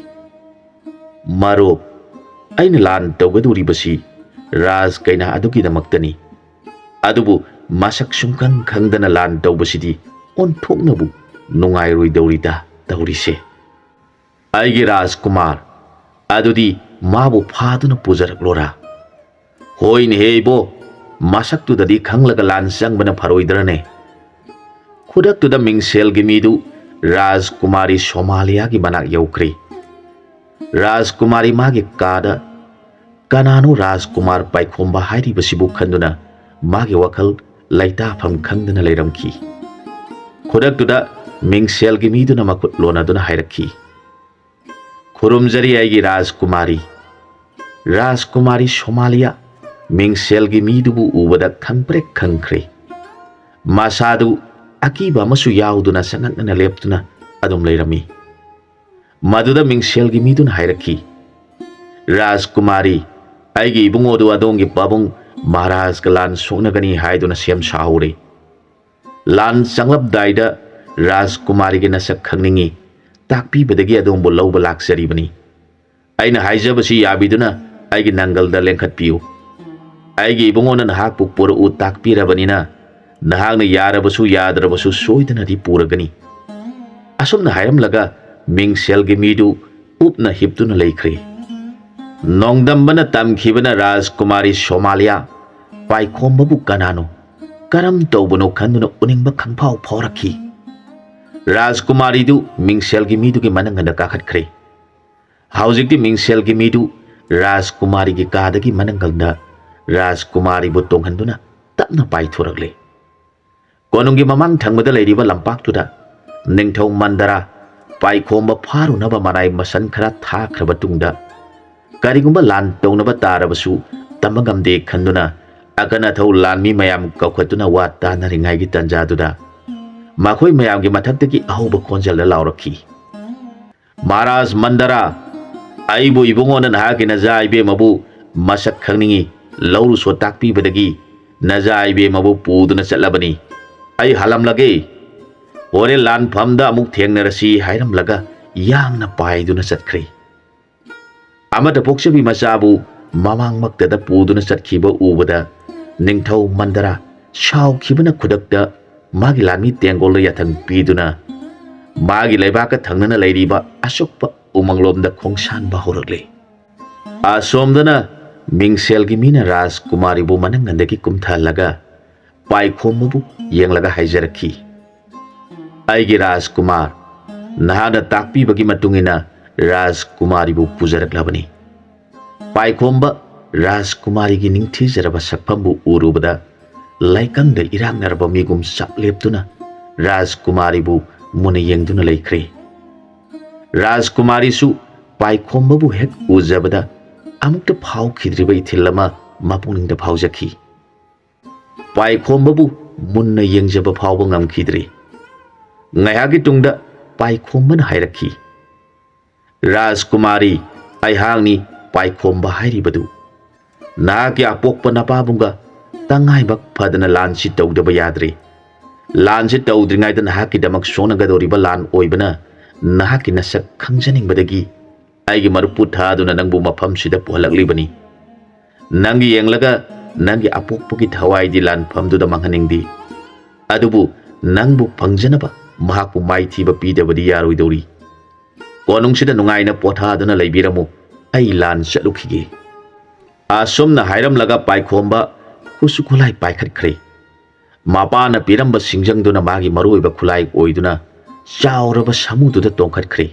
"ꯃꯔꯨꯞ, ꯑꯩꯅ ꯂꯥꯟ ꯇꯧꯒꯗꯧꯔꯤꯕꯁꯤ ꯔꯥꯖ ꯀꯩꯅꯥ ꯑꯗꯨꯒꯤꯗꯃꯛꯇꯅꯤ꯫ ꯑꯗꯨꯕꯨ ꯃꯁꯛ ꯁꯨꯡꯈꯪ ꯈꯪꯗꯅ ꯂꯥꯟ ꯇꯧꯕꯁꯤꯗꯤ ꯑꯣꯟꯊꯣꯛꯅꯕꯨ ꯅꯨꯡꯉꯥꯏꯔꯣꯏꯗꯧꯔꯤꯗ ꯇꯧꯔꯤꯁꯦ꯫ ꯑꯩꯒꯤ ꯔꯥꯖꯀꯨꯃꯥꯔ, ꯑꯗꯨꯗꯤ ꯃꯥꯕꯨ ꯐꯥꯗꯨꯅ ꯄꯨꯖꯔꯛꯂꯣꯔꯥ?" "ꯍꯣꯏꯅꯦꯍꯦ ꯏꯕꯣ, ꯃꯁꯛꯇꯨꯗꯗꯤ ꯈꯪꯂꯒ ꯂꯥꯟ ꯆꯪꯕꯅ ꯐꯔꯣꯏꯗ꯭ꯔꯅꯦ?" ꯈꯨꯗꯛꯇꯨꯗ ꯃꯤꯡꯁꯦꯜꯒꯤ ꯃꯤꯗꯨ ꯔꯥꯖꯀꯨꯃꯥꯔꯤ ꯁꯣꯃꯥꯂꯤꯌꯥꯒꯤ ꯃꯅꯥꯛ ꯌꯧꯈ꯭ꯔꯦ꯫ ꯔꯥꯖꯀꯨꯃꯥꯔꯤ ꯃꯥꯒꯤ ꯀꯥꯗ ꯀꯅꯥꯅꯣ ꯔꯥꯖꯀꯨꯃꯥꯔ ꯄꯥꯏꯈꯣꯝꯕ ꯍꯥꯏꯔꯤꯕꯁꯤꯕꯨ ꯈꯟꯗꯨꯅ ꯃꯥꯒꯤ ꯋꯥꯈꯜ ꯂꯩꯇꯥꯐꯝ ꯈꯪꯗꯅ ꯂꯩꯔꯝꯈꯤ꯫ ꯈꯨꯗꯛꯇꯨꯗ ꯃꯤꯡꯁꯦꯜꯒꯤ ꯃꯤꯗꯨꯅ ꯃꯈꯨꯠ ꯂꯣꯟꯅꯗꯨꯅ ꯍꯥꯏꯔꯛꯈꯤ, "ꯈꯨꯔꯨꯝꯖꯔꯤ ꯑꯩꯒꯤ ꯔꯥꯖꯀꯨꯃꯥꯔꯤ"꯫ ꯔꯥꯖꯀꯨꯃꯥꯔꯤ ꯁꯣꯃꯥꯂꯤꯌꯥ ꯃꯤꯡꯁꯦꯜꯒꯤ ꯃꯤꯗꯨꯕꯨ ꯎꯕꯗ ꯈꯪꯄ꯭ꯔꯦꯛ ꯈꯪꯈ꯭ꯔꯦ꯫ ꯃꯁꯥꯗꯨ ꯑꯀꯤꯕ ꯑꯃꯁꯨ ꯌꯥꯎꯗꯨꯅ ꯆꯉꯛꯅꯅ ꯂꯦꯞꯇꯨꯅ ꯑꯗꯨꯝ ꯂꯩꯔꯝꯃꯤ꯫ ꯃꯗꯨꯗ ꯃꯤꯡꯁꯦꯜꯒꯤ ꯃꯤꯗꯨꯅ ꯍꯥꯏꯔꯛꯈꯤ, "ꯔꯥꯖꯀꯨꯃꯥꯔꯤ, ꯑꯩꯒꯤ ꯏꯕꯨꯡꯉꯣꯗꯨ ꯑꯗꯣꯝꯒꯤ ꯄꯥꯕꯨꯡ ꯃꯍꯥꯔꯥꯖꯒ ꯂꯥꯟ ꯁꯣꯛꯅꯒꯅꯤ ꯍꯥꯏꯗꯨꯅ ꯁꯦꯝ ꯁꯥꯍꯧꯔꯦ꯫ ꯂꯥꯟ ꯆꯪꯂꯝꯗꯥꯏꯗ ꯔꯥꯖꯀꯨꯃꯥꯔꯤꯒꯤ ꯅꯁꯛ ꯈꯪꯅꯤꯡꯏ, ꯇꯥꯛꯄꯤꯕꯗꯒꯤ ꯑꯗꯣꯝꯕꯨ ꯂꯧꯕ ꯂꯥꯛꯆꯔꯤꯕꯅꯤ꯫ ꯑꯩꯅ ꯍꯥꯏꯖꯕꯁꯤ ꯌꯥꯕꯤꯗꯨꯅ ꯑꯩꯒꯤ ꯅꯪꯒꯜꯗ ꯂꯦꯡꯈꯠꯄꯤꯌꯨ꯫ ꯑꯩꯒꯤ ꯏꯕꯨꯡꯉꯣꯅ ꯅꯍꯥꯛꯄꯨ ꯄꯨꯔꯛꯎ ꯇꯥꯛꯄꯤꯔꯕꯅꯤꯅ, ꯅꯍꯥꯛꯅ ꯌꯥꯔꯕꯁꯨ ꯌꯥꯗ꯭ꯔꯕꯁꯨ ꯁꯣꯏꯗꯅꯗꯤ ꯄꯨꯔꯒꯅꯤ"꯫ ꯑꯁꯨꯝꯅ ꯍꯥꯏꯔꯝꯂꯒ ꯃꯤꯡꯁꯦꯜꯒꯤ ꯃꯤꯗꯨ ꯎꯞꯅ ꯍꯤꯞꯇꯨꯅ ꯂꯩꯈ꯭ꯔꯦ꯫ ꯅꯣꯡꯗꯝꯕꯅ ꯇꯝꯈꯤꯕꯅ ꯔꯥꯖꯀꯨꯃꯥꯔꯤ ꯁꯣꯃꯥꯂꯤꯌꯥ ꯄꯥꯏꯈꯣꯝꯕꯕꯨ ꯀꯅꯥꯅꯣ, ꯀꯔꯝ ꯇꯧꯕꯅꯣ ꯈꯟꯗꯨꯅ ꯎꯅꯤꯡꯕ ꯈꯪꯐꯥꯎ ꯐꯥꯎꯔꯛꯈꯤ꯫ ꯔꯥꯖꯀꯨꯃꯥꯔꯤꯗꯨ ꯃꯤꯡꯁꯦꯜꯒꯤ ꯃꯤꯗꯨꯒꯤ ꯃꯅꯪꯒꯟꯗ ꯀꯥꯈꯠꯈ꯭ꯔꯦ꯫ ꯍꯧꯖꯤꯛꯇꯤ ꯃꯤꯡꯁꯦꯜꯒꯤ ꯃꯤꯗꯨ ꯔꯥꯖꯀꯨꯃꯥꯔꯤꯒꯤ ꯀꯥꯗꯒꯤ ꯃꯅꯪꯒꯜꯗ ꯔꯥꯖꯀꯨꯃꯥꯔꯤꯕꯨ ꯇꯣꯡꯍꯟꯗꯨꯅ ꯇꯞꯅ ꯄꯥꯏꯊꯣꯔꯛꯂꯦ꯫ ꯀꯣꯅꯨꯡꯒꯤ ꯃꯃꯥꯡ ꯊꯪꯕꯗ ꯂꯩꯔꯤꯕ ꯂꯝꯄꯥꯛꯇꯨꯗ ꯅꯤꯡꯊꯧ ꯃꯟꯗꯔꯥ ꯄꯥꯏꯈꯣꯝꯕ ꯐꯥꯔꯨꯅꯕ ꯃꯔꯥꯏ ꯃꯁꯟ ꯈꯔ ꯊꯥꯈ꯭ꯔꯕ ꯇꯨꯡꯗ, ꯀꯔꯤꯒꯨꯝꯕ ꯂꯥꯟ ꯇꯧꯅꯕ ꯇꯥꯔꯕꯁꯨ ꯇꯝꯕ ꯉꯝꯗꯦ ꯈꯟꯗꯨꯅ ꯑꯀꯟ ꯑꯊꯧ ꯂꯥꯟꯃꯤ ꯃꯌꯥꯝ ꯀꯧꯈꯠꯇꯨꯅ ꯋꯥ ꯇꯥꯅꯔꯤꯉꯩꯒꯤ ꯇꯟꯖꯥꯗꯨꯗ ꯃꯈꯣꯏ ꯃꯌꯥꯝꯒꯤ ꯃꯊꯛꯇꯒꯤ ꯑꯍꯧꯕ ꯈꯣꯟꯖꯦꯜꯗ ꯂꯥꯎꯔꯛꯈꯤ, "ꯃꯍꯥꯔꯥꯖ ꯃꯟꯗꯔꯥ, ꯑꯩꯕꯨ ꯏꯕꯨꯡꯉꯣꯅ ꯅꯍꯥꯛꯀꯤ ꯅꯆꯥ ꯏꯕꯦꯝꯃꯕꯨ ꯃꯁꯛ ꯈꯪꯅꯤꯡꯏ, ꯂꯧꯔꯨꯁꯣ ꯇꯥꯛꯄꯤꯕꯗꯒꯤ ꯅꯆꯥ ꯏꯕꯦꯝꯃꯕꯨ ꯄꯨꯗꯨꯅ ꯆꯠꯂꯕꯅꯤ꯫ ꯑꯩ ꯍꯜꯂꯝꯂꯒꯦ꯫ ꯍꯣꯔꯦꯟ ꯂꯥꯟꯐꯝꯗ ꯑꯃꯨꯛ ꯊꯦꯡꯅꯔꯁꯤ" ꯍꯥꯏꯔꯝꯂꯒ ꯌꯥꯡꯅ ꯄꯥꯏꯗꯨꯅ ꯆꯠꯈ꯭ꯔꯦ꯫ ꯑꯃꯗ ꯄꯣꯛꯆꯕꯤ ꯃꯆꯥꯕꯨ ꯃꯃꯥꯡꯃꯛꯇꯗ ꯄꯨꯗꯨꯅ ꯆꯠꯈꯤꯕ ꯎꯕꯗ ꯅꯤꯡꯊꯧ ꯃꯟꯗꯔꯥ ꯁꯥꯎꯈꯤꯕꯅ ꯈꯨꯗꯛꯇ ꯃꯥꯒꯤ ꯂꯥꯟꯃꯤ ꯇꯦꯡꯒꯣꯜꯗ ꯌꯥꯊꯪ ꯄꯤꯗꯨꯅ ꯃꯥꯒꯤ ꯂꯩꯕꯥꯛꯀ ꯊꯪꯅꯅ ꯂꯩꯔꯤꯕ ꯑꯁꯨꯛꯄ ꯎꯃꯪꯂꯣꯝꯗ ꯈꯣꯡꯁꯥꯟꯕ ꯍꯧꯔꯛꯂꯦ꯫ ꯑꯁꯣꯝꯗꯅ ꯃꯤꯡꯁꯦꯜꯒꯤ ꯃꯤꯅ ꯔꯥꯖꯀꯨꯃꯥꯔꯤꯕꯨ ꯃꯅꯪꯒꯟꯗꯒꯤ ꯀꯨꯝꯊꯍꯜꯂꯒ ꯄꯥꯏꯈꯣꯝꯕꯕꯨ ꯌꯦꯡꯂꯒ ꯍꯥꯏꯖꯔꯛꯈꯤ, "ꯑꯩꯒꯤ ꯔꯥꯖꯀꯨꯃꯥꯔ, ꯅꯍꯥꯛꯅ ꯇꯥꯛꯄꯤꯕꯒꯤ ꯃꯇꯨꯡ ꯏꯟꯅ ꯔꯥꯖꯀꯨꯃꯥꯔꯤꯕꯨ ꯄꯨꯖꯔꯛꯂꯕꯅꯤ꯫" ꯄꯥꯏꯈꯣꯝꯕ ꯔꯥꯖꯀꯨꯃꯥꯔꯤꯒꯤ ꯅꯤꯡꯊꯤꯖꯔꯕ ꯁꯛꯐꯝꯕꯨ ꯎꯔꯨꯕꯗ ꯂꯩꯀꯪꯗ ꯏꯔꯥꯛꯅꯔꯕ ꯃꯤꯒꯨꯝ ꯆꯞ ꯂꯦꯞꯇꯨꯅ ꯔꯥꯖꯀꯨꯃꯥꯔꯤꯕꯨ ꯃꯨꯟꯅ ꯌꯦꯡꯗꯨꯅ ꯂꯩꯈ꯭ꯔꯦ꯫ ꯔꯥꯖꯀꯨꯃꯥꯔꯤꯁꯨ ꯄꯥꯏꯈꯣꯝꯕꯕꯨ ꯍꯦꯛ ꯎꯖꯕꯗ ꯑꯃꯨꯛꯇ ꯐꯥꯎꯈꯤꯗ꯭ꯔꯤꯕ ꯏꯊꯤꯜ ꯑꯃ ꯃꯄꯨꯛꯅꯤꯡꯗ ꯐꯥꯎꯖꯈꯤ꯫ ꯄꯥꯏꯈꯣꯝꯕꯕꯨ ꯃꯨꯟꯅ ꯌꯦꯡꯖꯕ ꯐꯥꯎꯕ ꯉꯝꯈꯤꯗ꯭ꯔꯦ꯫ ꯉꯥꯏꯍꯥꯛꯀꯤ ꯇꯨꯡꯗ ꯄꯥꯏꯈꯣꯝꯕꯅ ꯍꯥꯏꯔꯛꯈꯤ, "ꯔꯥꯖꯀꯨꯃꯥꯔꯤ, ꯑꯩꯍꯥꯛꯅꯤ ꯄꯥꯏꯈꯣꯝꯕ ꯍꯥꯏꯔꯤꯕꯗꯨ꯫ ꯅꯍꯥꯛꯀꯤ ꯑꯄꯣꯛꯄ ꯅꯄꯥꯕꯨꯡꯒ ꯇꯉꯥꯏꯃꯛ ꯐꯗꯅ ꯂꯥꯟꯁꯤ ꯇꯧꯗꯕ ꯌꯥꯗ꯭ꯔꯦ꯫ ꯂꯥꯟꯁꯤ ꯇꯧꯗ꯭ꯔꯤꯉꯩꯗ ꯅꯍꯥꯛꯀꯤꯗꯃꯛ ꯁꯣꯛꯅꯒꯗꯧꯔꯤꯕ ꯂꯥꯟ ꯑꯣꯏꯕꯅ ꯅꯍꯥꯛꯀꯤ ꯅꯁꯛ ꯈꯪꯖꯅꯤꯡꯕꯗꯒꯤ ꯑꯩꯒꯤ ꯃꯔꯨꯞꯄꯨ ꯊꯥꯗꯨꯅ ꯅꯪꯕꯨ ꯃꯐꯝꯁꯤꯗ ꯄꯨꯍꯜꯂꯛꯂꯤꯕꯅꯤ꯫ ꯅꯪꯒꯤ ꯌꯦꯡꯂꯒ ꯅꯪꯒꯤ ꯑꯄꯣꯛꯄꯒꯤ ꯊꯋꯥꯏꯗꯤ ꯂꯥꯟꯐꯝꯗꯨꯗ ꯃꯥꯡꯍꯟꯅꯤꯡꯗꯦ꯫ ꯑꯗꯨꯕꯨ ꯅꯪꯕꯨ ꯐꯪꯖꯅꯕ ꯃꯍꯥꯛꯄꯨ ꯃꯥꯏꯊꯤꯕ ꯄꯤꯗꯕꯗꯤ ꯌꯥꯔꯣꯏꯗꯧꯔꯤ꯫ ꯀꯣꯅꯨꯡꯁꯤꯗ ꯅꯨꯡꯉꯥꯏꯅ ꯄꯣꯊꯥꯗꯨꯅ ꯂꯩꯕꯤꯔꯝꯃꯨ, ꯑꯩ ꯂꯥꯟ ꯆꯠꯂꯨꯈꯤꯒꯦ꯫" ꯑꯁꯨꯝꯅ ꯍꯥꯏꯔꯝꯂꯒ ꯄꯥꯏꯈꯣꯝꯕ ꯈꯨꯠꯁꯨ ꯈꯨꯠꯂꯥꯏ ꯄꯥꯏꯈꯠꯈ꯭ꯔꯦ꯫ ꯃꯄꯥꯅ ꯄꯤꯔꯝꯕ ꯁꯤꯡꯖꯪꯗꯨꯅ ꯃꯥꯒꯤ ꯃꯔꯨꯑꯣꯏꯕ ꯈꯨꯠꯂꯥꯏ ꯑꯣꯏꯗꯨꯅ ꯆꯥꯎꯔꯕ ꯁꯥꯃꯨꯗꯨꯗ ꯇꯣꯡꯈꯠꯈ꯭ꯔꯦ꯫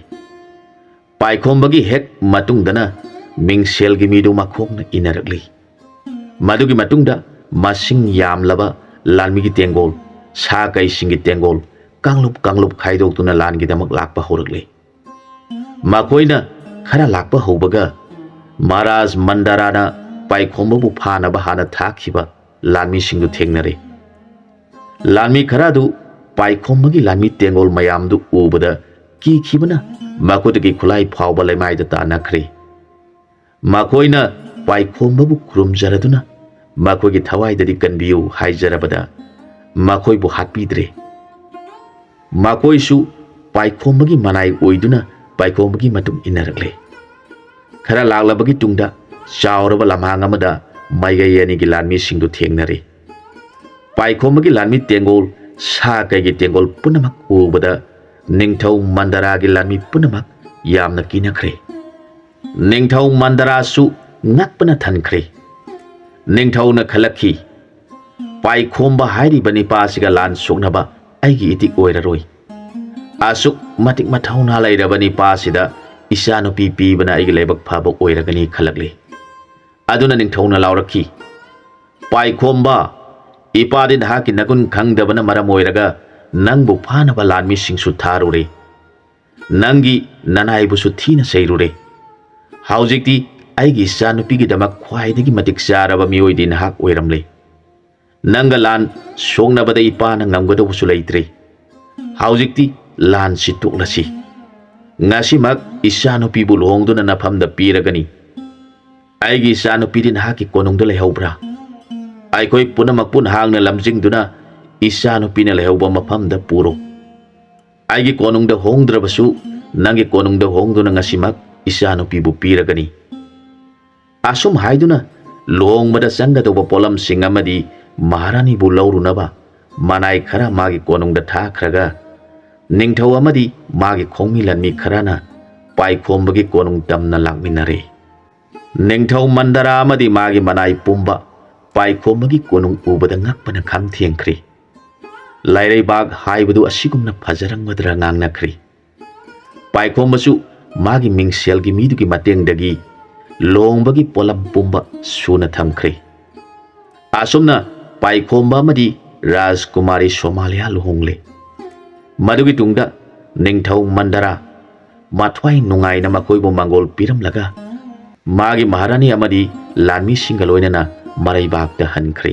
ꯄꯥꯏꯈꯣꯝꯕꯒꯤ ꯍꯦꯛ ꯃꯇꯨꯡꯗꯅ ꯃꯤꯡꯁꯦꯜꯒꯤ ꯃꯤꯗꯨ ꯃꯈꯣꯡꯅ ꯏꯟꯅꯔꯛꯂꯤ꯫ ꯃꯗꯨꯒꯤ ꯃꯇꯨꯡꯗ ꯃꯁꯤꯡ ꯌꯥꯝꯂꯕ ꯂꯥꯟꯃꯤꯒꯤ ꯇꯦꯡꯒꯣꯜ, ꯁꯥ ꯀꯩꯁꯤꯡꯒꯤ ꯇꯦꯡꯒꯣꯜ ꯀꯥꯡꯂꯨꯞ ꯀꯥꯡꯂꯨꯞ ꯈꯥꯏꯗꯣꯛꯇꯨꯅ ꯂꯥꯟꯒꯤꯗꯃꯛ ꯂꯥꯛꯄ ꯍꯧꯔꯛꯂꯦ꯫ ꯃꯈꯣꯏꯅ ꯈꯔ ꯂꯥꯛꯄ ꯍꯧꯕꯒ ꯃꯍꯥꯔꯥꯖ ꯃꯟꯗꯥꯔꯥꯅ ꯄꯥꯏꯈꯣꯝꯕꯕꯨ ꯐꯥꯅꯕ ꯍꯥꯟꯅ ꯊꯥꯈꯤꯕ ꯂꯥꯟꯃꯤꯁꯤꯡꯗꯨ ꯊꯦꯡꯅꯔꯦ꯫ ꯂꯥꯟꯃꯤ ꯈꯔ ꯑꯗꯨ ꯄꯥꯏꯈꯣꯝꯕꯒꯤ ꯂꯥꯟꯃꯤ ꯇꯦꯡꯒꯣꯜ ꯃꯌꯥꯝꯗꯨ ꯎꯕꯗ ꯀꯤꯈꯤꯕꯅ ꯃꯈꯨꯠꯇꯒꯤ ꯈꯨꯠꯂꯥꯏ ꯐꯥꯎꯕ ꯂꯩꯃꯥꯏꯗ ꯇꯥꯟꯅꯈ꯭ꯔꯦ꯫ ꯃꯈꯣꯏꯅ ꯄꯥꯏꯈꯣꯝꯕꯕꯨ ꯈꯨꯔꯨꯝꯖꯔꯗꯨꯅ ꯃꯈꯣꯏꯒꯤ ꯊꯋꯥꯏꯗꯗꯤ ꯀꯟꯕꯤꯌꯨ ꯍꯥꯏꯖꯔꯕꯗ ꯃꯈꯣꯏꯕꯨ ꯍꯥꯠꯄꯤꯗ꯭ꯔꯦ꯫ ꯃꯈꯣꯏꯁꯨ ꯄꯥꯏꯈꯣꯝꯕꯒꯤ ꯃꯅꯥꯏ ꯑꯣꯏꯗꯨꯅ ꯄꯥꯏꯈꯣꯝꯕꯒꯤ ꯃꯇꯨꯡ ꯏꯟꯅꯔꯛꯂꯦ꯫ ꯈꯔ ꯂꯥꯛꯂꯕꯒꯤ ꯇꯨꯡꯗ ꯆꯥꯎꯔꯕ ꯂꯝꯍꯥꯡ ꯑꯃꯗ ꯃꯥꯏꯀꯩ ꯑꯅꯤꯒꯤ ꯂꯥꯟꯃꯤꯁꯤꯡꯗꯨ ꯊꯦꯡꯅꯔꯦ꯫ ꯄꯥꯏꯈꯣꯝꯕꯒꯤ ꯂꯥꯟꯃꯤ ꯇꯦꯡꯒꯣꯜ, ꯁꯥ ꯀꯩꯒꯤ ꯇꯦꯡꯒꯣꯜ ꯄꯨꯝꯅꯃꯛ ꯎꯕꯗ ꯅꯤꯡꯊꯧ ꯃꯟꯗꯥꯔꯥꯒꯤ ꯂꯥꯟꯃꯤ ꯄꯨꯝꯅꯃꯛ ꯌꯥꯝꯅ ꯀꯤꯅꯈ꯭ꯔꯦ꯫ ꯅꯤꯡꯊꯧ ꯃꯟꯗꯥꯔꯥꯁꯨ ꯉꯛꯄꯅ ꯊꯟꯈ꯭ꯔꯦ꯫ ꯅꯤꯡꯊꯧꯅ ꯈꯜꯂꯛꯈꯤ, "ꯄꯥꯏꯈꯣꯝꯕ ꯍꯥꯏꯔꯤꯕ ꯅꯤꯄꯥ ꯑꯁꯤꯒ ꯂꯥꯟ ꯁꯣꯛꯅꯕ ꯑꯩꯒꯤ ꯏꯇꯤꯛ ꯑꯣꯏꯔꯔꯣꯏ꯫ ꯑꯁꯨꯛ ꯃꯇꯤꯛ ꯃꯊꯧꯅꯥ ꯂꯩꯔꯕ ꯅꯤꯄꯥꯁꯤꯗ ꯏꯆꯥꯅꯨꯄꯤ ꯄꯤꯕꯅ ꯑꯩꯒꯤ ꯂꯥꯏꯕꯛ ꯐꯕ ꯑꯣꯏꯔꯒꯅꯤ ꯈꯜꯂꯛꯂꯤ꯫ ꯑꯗꯨꯅ ꯅꯤꯡꯊꯧꯅ ꯂꯥꯎꯔꯛꯈꯤ, "ꯄꯥꯏꯈꯣꯝꯕ, ꯏꯄꯥꯗꯤ ꯅꯍꯥꯛꯀꯤ ꯅꯒꯨꯟ ꯈꯪꯗꯕꯅ ꯃꯔꯝ ꯑꯣꯏꯔꯒ ꯅꯪꯕꯨ ꯐꯥꯅꯕ ꯂꯥꯟꯃꯤꯁꯤꯡꯁꯨ ꯊꯥꯔꯨꯔꯦ꯫ ꯅꯪꯒꯤ ꯅꯅꯥꯏꯕꯨꯁꯨ ꯊꯤꯅ ꯆꯩꯔꯨꯔꯦ꯫ ꯍꯧꯖꯤꯛꯇꯤ ꯑꯩꯒꯤ ꯏꯆꯥꯅꯨꯄꯤꯒꯤꯗꯃꯛ ꯈ꯭ꯋꯥꯏꯗꯒꯤ ꯃꯇꯤꯛ ꯆꯥꯔꯕ ꯃꯤꯑꯣꯏꯗꯤ ꯅꯍꯥꯛ ꯑꯣꯏꯔꯝꯂꯦ꯫ ꯅꯪꯒ ꯂꯥꯟ ꯁꯣꯛꯅꯕꯗ ꯏꯄꯥꯅ ꯉꯝꯒꯗꯧꯕꯁꯨ ꯂꯩꯇ꯭ꯔꯦ꯫ ꯍꯧꯖꯤꯛꯇꯤ ꯂꯥꯟꯁꯤ ꯇꯣꯛꯂꯁꯤ꯫ ꯉꯁꯤꯃꯛ ꯏꯆꯥꯅꯨꯄꯤꯕꯨ ꯂꯨꯍꯣꯡꯗꯨꯅ ꯅꯐꯝꯗ ꯄꯤꯔꯒꯅꯤ꯫ ꯑꯩꯒꯤ ꯏꯆꯥꯅꯨꯄꯤꯗꯤ ꯅꯍꯥꯛꯀꯤ ꯀꯣꯅꯨꯡꯗ ꯂꯩꯍꯧꯕ꯭ꯔꯥ? ꯑꯩꯈꯣꯏ ꯄꯨꯝꯅꯃꯛꯄꯨ ꯅꯍꯥꯛꯅ ꯂꯝꯖꯤꯡꯗꯨꯅ ꯏꯆꯥꯅꯨꯄꯤꯅ ꯂꯩꯍꯧꯕ ꯃꯐꯝꯗ ꯄꯨꯔꯣ꯫ ꯑꯩꯒꯤ ꯀꯣꯅꯨꯡꯗ ꯍꯣꯡꯗ꯭ꯔꯕꯁꯨ ꯅꯪꯒꯤ ꯀꯣꯅꯨꯡꯗ ꯍꯣꯡꯗꯨꯅ ꯉꯁꯤꯃꯛ ꯏꯆꯥꯅꯨꯄꯤꯕꯨ ꯄꯤꯔꯒꯅꯤ꯫" ꯑꯁꯨꯝ ꯍꯥꯏꯗꯨꯅ ꯂꯨꯍꯣꯡꯕꯗ ꯆꯪꯒꯗꯧꯕ ꯄꯣꯠꯂꯝꯁꯤꯡ ꯑꯃꯗꯤ ꯃꯍꯥꯔꯥꯅꯤꯕꯨ ꯂꯧꯔꯨꯅꯕ ꯃꯅꯥꯏ ꯈꯔ ꯃꯥꯒꯤ ꯀꯣꯅꯨꯡꯗ ꯊꯥꯈ꯭ꯔꯒ, ꯅꯤꯡꯊꯧ ꯑꯃꯗꯤ ꯃꯥꯒꯤ ꯈꯣꯡꯃꯤ ꯂꯥꯟꯃꯤ ꯈꯔꯅ ꯄꯥꯏꯈꯣꯝꯕꯒꯤ ꯀꯣꯅꯨꯡ ꯇꯝꯅ ꯂꯥꯛꯃꯤꯟꯅꯔꯦ꯫ ꯅꯤꯡꯊꯧ ꯃꯟꯗꯔꯥ ꯑꯃꯗꯤ ꯃꯥꯒꯤ ꯃꯅꯥꯏ ꯄꯨꯝꯕ ꯄꯥꯏꯈꯣꯝꯕꯒꯤ ꯀꯣꯅꯨꯡ ꯎꯕꯗ ꯉꯛꯄꯅ ꯈꯝ ꯊꯦꯡꯈ꯭ꯔꯦ꯫ ꯂꯥꯏꯔꯩꯕꯥꯛ ꯍꯥꯏꯕꯗꯨ ꯑꯁꯤꯒꯨꯝꯅ ꯐꯖꯔꯝꯒꯗ꯭ꯔꯥ ꯉꯥꯡꯅꯈ꯭ꯔꯦ꯫ ꯄꯥꯏꯈꯣꯝꯕꯁꯨ ꯃꯥꯒꯤ ꯃꯤꯡꯁꯦꯜꯒꯤ ꯃꯤꯗꯨꯒꯤ ꯃꯇꯦꯡꯗꯒꯤ ꯂꯨꯍꯣꯡꯕꯒꯤ ꯄꯣꯠꯂꯝ ꯄꯨꯝꯕ ꯁꯨꯅ ꯊꯝꯈ꯭ꯔꯦ꯫ ꯑꯁꯨꯝꯅ ꯄꯥꯏꯈꯣꯝꯕ ꯑꯃꯗꯤ ꯔꯥꯖꯀꯨꯃꯥꯔꯤ ꯁꯣꯃꯥꯂꯤꯌꯥ ꯂꯨꯍꯣꯡꯂꯦ꯫ ꯃꯗꯨꯒꯤ ꯇꯨꯡꯗ ꯅꯤꯡꯊꯧ ꯃꯟꯗꯔꯥ ꯃꯊ꯭ꯋꯥꯏ ꯅꯨꯡꯉꯥꯏꯅ ꯃꯈꯣꯏꯕꯨ ꯃꯪꯒꯣꯜ ꯄꯤꯔꯝꯂꯒ ꯃꯥꯒꯤ ꯃꯍꯥꯔꯥꯅꯤ ꯑꯃꯗꯤ ꯂꯥꯟꯃꯤꯁꯤꯡꯒ ꯂꯣꯏꯅꯅ ꯃꯔꯩꯕꯥꯛꯇ ꯍꯟꯈ꯭ꯔꯦ꯫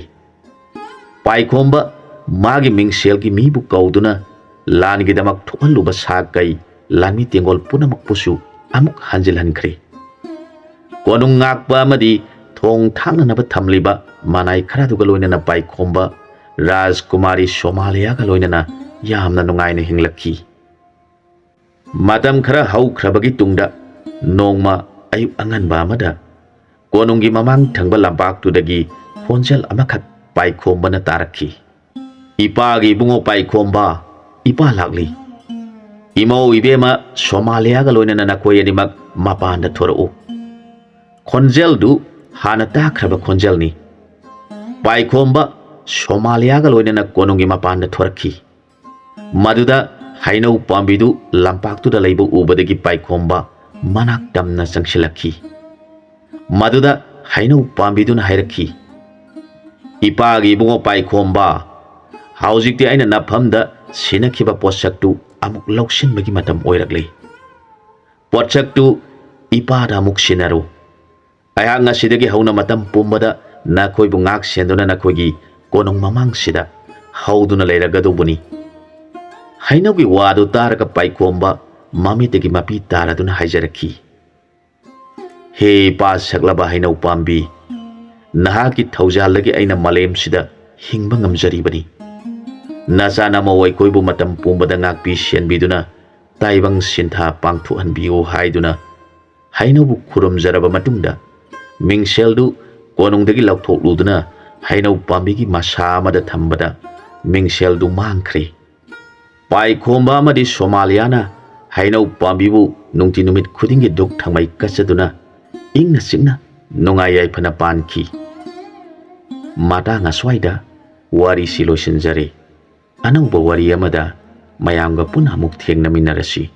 ꯄꯥꯏꯈꯣꯝꯕ ꯃꯥꯒꯤ ꯃꯤꯡꯁꯦꯜꯒꯤ ꯃꯤꯕꯨ ꯀꯧꯗꯨꯅ ꯂꯥꯟꯒꯤꯗꯃꯛ ꯊꯣꯛꯍꯜꯂꯨꯕ ꯁꯥ ꯀꯩ ꯂꯥꯟꯃꯤ ꯇꯦꯡꯒꯣꯜ ꯄꯨꯝꯅꯃꯛꯄꯨꯁꯨ ꯑꯃꯨꯛ ꯍꯟꯖꯤꯜꯍꯟꯈ꯭ꯔꯦ꯫ ꯀꯣꯅꯨꯡ ꯉꯥꯛꯄ ꯑꯃꯗꯤ ꯊꯣꯡ ꯊꯥꯛꯅꯅꯕ ꯊꯝꯂꯤꯕ ꯃꯅꯥꯏ ꯈꯔꯗꯨꯒ ꯂꯣꯏꯅꯅ ꯄꯥꯏꯈꯣꯝꯕ ꯔꯥꯖꯀꯨꯃꯥꯔꯤ ꯁꯣꯃꯥꯂꯤꯌꯥꯒ ꯂꯣꯏꯅꯅ ꯌꯥꯝꯅ ꯅꯨꯡꯉꯥꯏꯅ ꯍꯤꯡꯂꯛꯈꯤ꯫ ꯃꯇꯝ ꯈꯔ ꯍꯧꯈ꯭ꯔꯕꯒꯤ ꯇꯨꯡꯗ ꯅꯣꯡꯃ ꯑꯌꯨꯛ ꯑꯉꯟꯕ ꯑꯃꯗ ꯀꯣꯅꯨꯡꯒꯤ ꯃꯃꯥꯡ ꯊꯪꯕ ꯂꯝꯄꯥꯛꯇꯨꯗꯒꯤ ꯈꯣꯟꯖꯦꯜ ꯑꯃꯈꯛ ꯄꯥꯏꯈꯣꯝꯕꯅ ꯇꯥꯔꯛꯈꯤ꯫ "ꯏꯄꯥꯒꯤ ꯏꯕꯨꯡꯉꯣ ꯄꯥꯏꯈꯣꯝꯕ, ꯏꯄꯥ ꯂꯥꯛꯂꯤ꯫ ꯏꯃꯧ ꯏꯕꯦꯝꯃ ꯁꯣꯃꯥꯂꯤꯌꯥꯒ ꯂꯣꯏꯅꯅ ꯅꯈꯣꯏ ꯑꯅꯤꯃꯛ ꯃꯄꯥꯟꯗ ꯊꯣꯔꯛꯎ꯫" ꯈꯣꯟꯖꯦꯜꯗꯨ ꯍꯥꯟꯅ ꯇꯥꯈ꯭ꯔꯕ ꯈꯣꯟꯖꯦꯜꯅꯤ꯫ ꯄꯥꯏꯈꯣꯝꯕ ꯁꯣꯃꯥꯂꯤꯌꯥꯒ ꯂꯣꯏꯅꯅ ꯀꯣꯅꯨꯡꯒꯤ ꯃꯄꯥꯟꯗ ꯊꯣꯔꯛꯈꯤ꯫ ꯃꯗꯨꯗ ꯍꯩꯅꯧ ꯄꯥꯝꯕꯤꯗꯨ ꯂꯝꯄꯥꯛꯇꯨꯗ ꯂꯩꯕ ꯎꯕꯗꯒꯤ ꯄꯥꯏꯈꯣꯝꯕ ꯃꯅꯥꯛ ꯇꯝꯅ ꯆꯪꯁꯤꯜꯂꯛꯈꯤ꯫ ꯃꯗꯨꯗ ꯍꯩꯅꯧ ꯄꯥꯝꯕꯤꯗꯨꯅ ꯍꯥꯏꯔꯛꯈꯤ, "ꯏꯄꯥꯒꯤ ꯏꯕꯨꯡꯉꯣ ꯄꯥꯏꯈꯣꯝꯕ, ꯍꯧꯖꯤꯛꯇꯤ ꯑꯩꯅ ꯅꯐꯝꯗ ꯁꯤꯟꯅꯈꯤꯕ ꯄꯣꯠꯁꯛꯇꯨ ꯑꯃꯨꯛ ꯂꯧꯁꯤꯟꯕꯒꯤ ꯃꯇꯝ ꯑꯣꯏꯔꯛꯂꯦ꯫ ꯄꯣꯠꯁꯛꯇꯨ ꯏꯄꯥꯗ ꯑꯃꯨꯛ ꯁꯤꯟꯅꯔꯨ꯫ ꯑꯩꯍꯥꯛ ꯉꯁꯤꯗꯒꯤ ꯍꯧꯅ ꯃꯇꯝ ꯄꯨꯝꯕꯗ ꯅꯈꯣꯏꯕꯨ ꯉꯥꯛ ꯁꯦꯟꯗꯨꯅ ꯅꯈꯣꯏꯒꯤ ꯀꯣꯅꯨꯡ ꯃꯃꯥꯡꯁꯤꯗ ꯍꯧꯗꯨꯅ ꯂꯩꯔꯒꯗꯧꯕꯅꯤ꯫" ꯍꯩꯅꯧꯒꯤ ꯋꯥꯗꯨ ꯇꯥꯔꯒ ꯄꯥꯏꯈꯣꯝꯕ ꯃꯃꯤꯠꯇꯒꯤ ꯃꯄꯤ ꯇꯥꯔꯗꯨꯅ ꯍꯥꯏꯖꯔꯛꯈꯤ, "ꯍꯦ ꯏꯄꯥ ꯁꯛꯂꯕ ꯍꯩꯅꯧ ꯄꯥꯝꯕꯤ, ꯅꯍꯥꯛꯀꯤ ꯊꯧꯖꯥꯜꯗꯒꯤ ꯑꯩꯅ ꯃꯥꯂꯦꯝꯁꯤꯗ ꯍꯤꯡꯕ ꯉꯝꯖꯔꯤꯕꯅꯤ꯫ ꯅꯆꯥ ꯅꯃꯧ ꯑꯩꯈꯣꯏꯕꯨ ꯃꯇꯝ ꯄꯨꯝꯕꯗ ꯉꯥꯛꯄꯤ ꯁꯦꯟꯕꯤꯗꯨꯅ ꯇꯥꯏꯕꯪ ꯁꯤꯟꯊꯥ ꯄꯥꯡꯊꯣꯛꯍꯟꯕꯤꯌꯨ" ꯍꯥꯏꯗꯨꯅ ꯍꯩꯅꯧꯕꯨ ꯈꯨꯔꯨꯝꯖꯔꯕ ꯃꯇꯨꯡꯗ, ꯃꯤꯡꯁꯦꯜꯗꯨ ꯀꯣꯅꯨꯡꯗꯒꯤ ꯂꯧꯊꯣꯛꯂꯨꯗꯨꯅ ꯍꯩꯅꯧ ꯄꯥꯝꯕꯤꯒꯤ ꯃꯁꯥ ꯑꯃꯗ ꯊꯝꯕꯗ, ꯃꯤꯡꯁꯦꯜꯗꯨ ꯃꯥꯡꯈ꯭ꯔꯦ꯫ ꯄꯥꯏꯈꯣꯝꯕ ꯑꯃꯗꯤ ꯁꯣꯃꯥꯂꯤꯌꯥꯅ ꯍꯩꯅꯧ ꯄꯥꯝꯕꯤꯕꯨ ꯅꯨꯡꯇꯤ ꯅꯨꯃꯤꯠ ꯈꯨꯗꯤꯡꯒꯤ ꯙꯨꯛ ꯊꯥꯎꯃꯩ ꯀꯠꯆꯗꯨꯅ ꯏꯪꯅ ꯆꯤꯛꯅ ꯅꯨꯡꯉꯥꯏ ꯌꯥꯏꯐꯅ ꯄꯥꯟꯈꯤ꯫ ꯃꯇꯥꯡ ꯑꯁ꯭ꯋꯥꯏꯗ ꯋꯥꯔꯤꯁꯤ ꯂꯣꯏꯁꯤꯟꯖꯔꯦ꯫ ꯑꯅꯧꯕ ꯋꯥꯔꯤ ꯑꯃꯗ ꯃꯌꯥꯝꯒ ꯄꯨꯟꯅ ꯑꯃꯨꯛ ꯊꯦꯡꯅꯃꯤꯟꯅꯔꯁꯤ꯫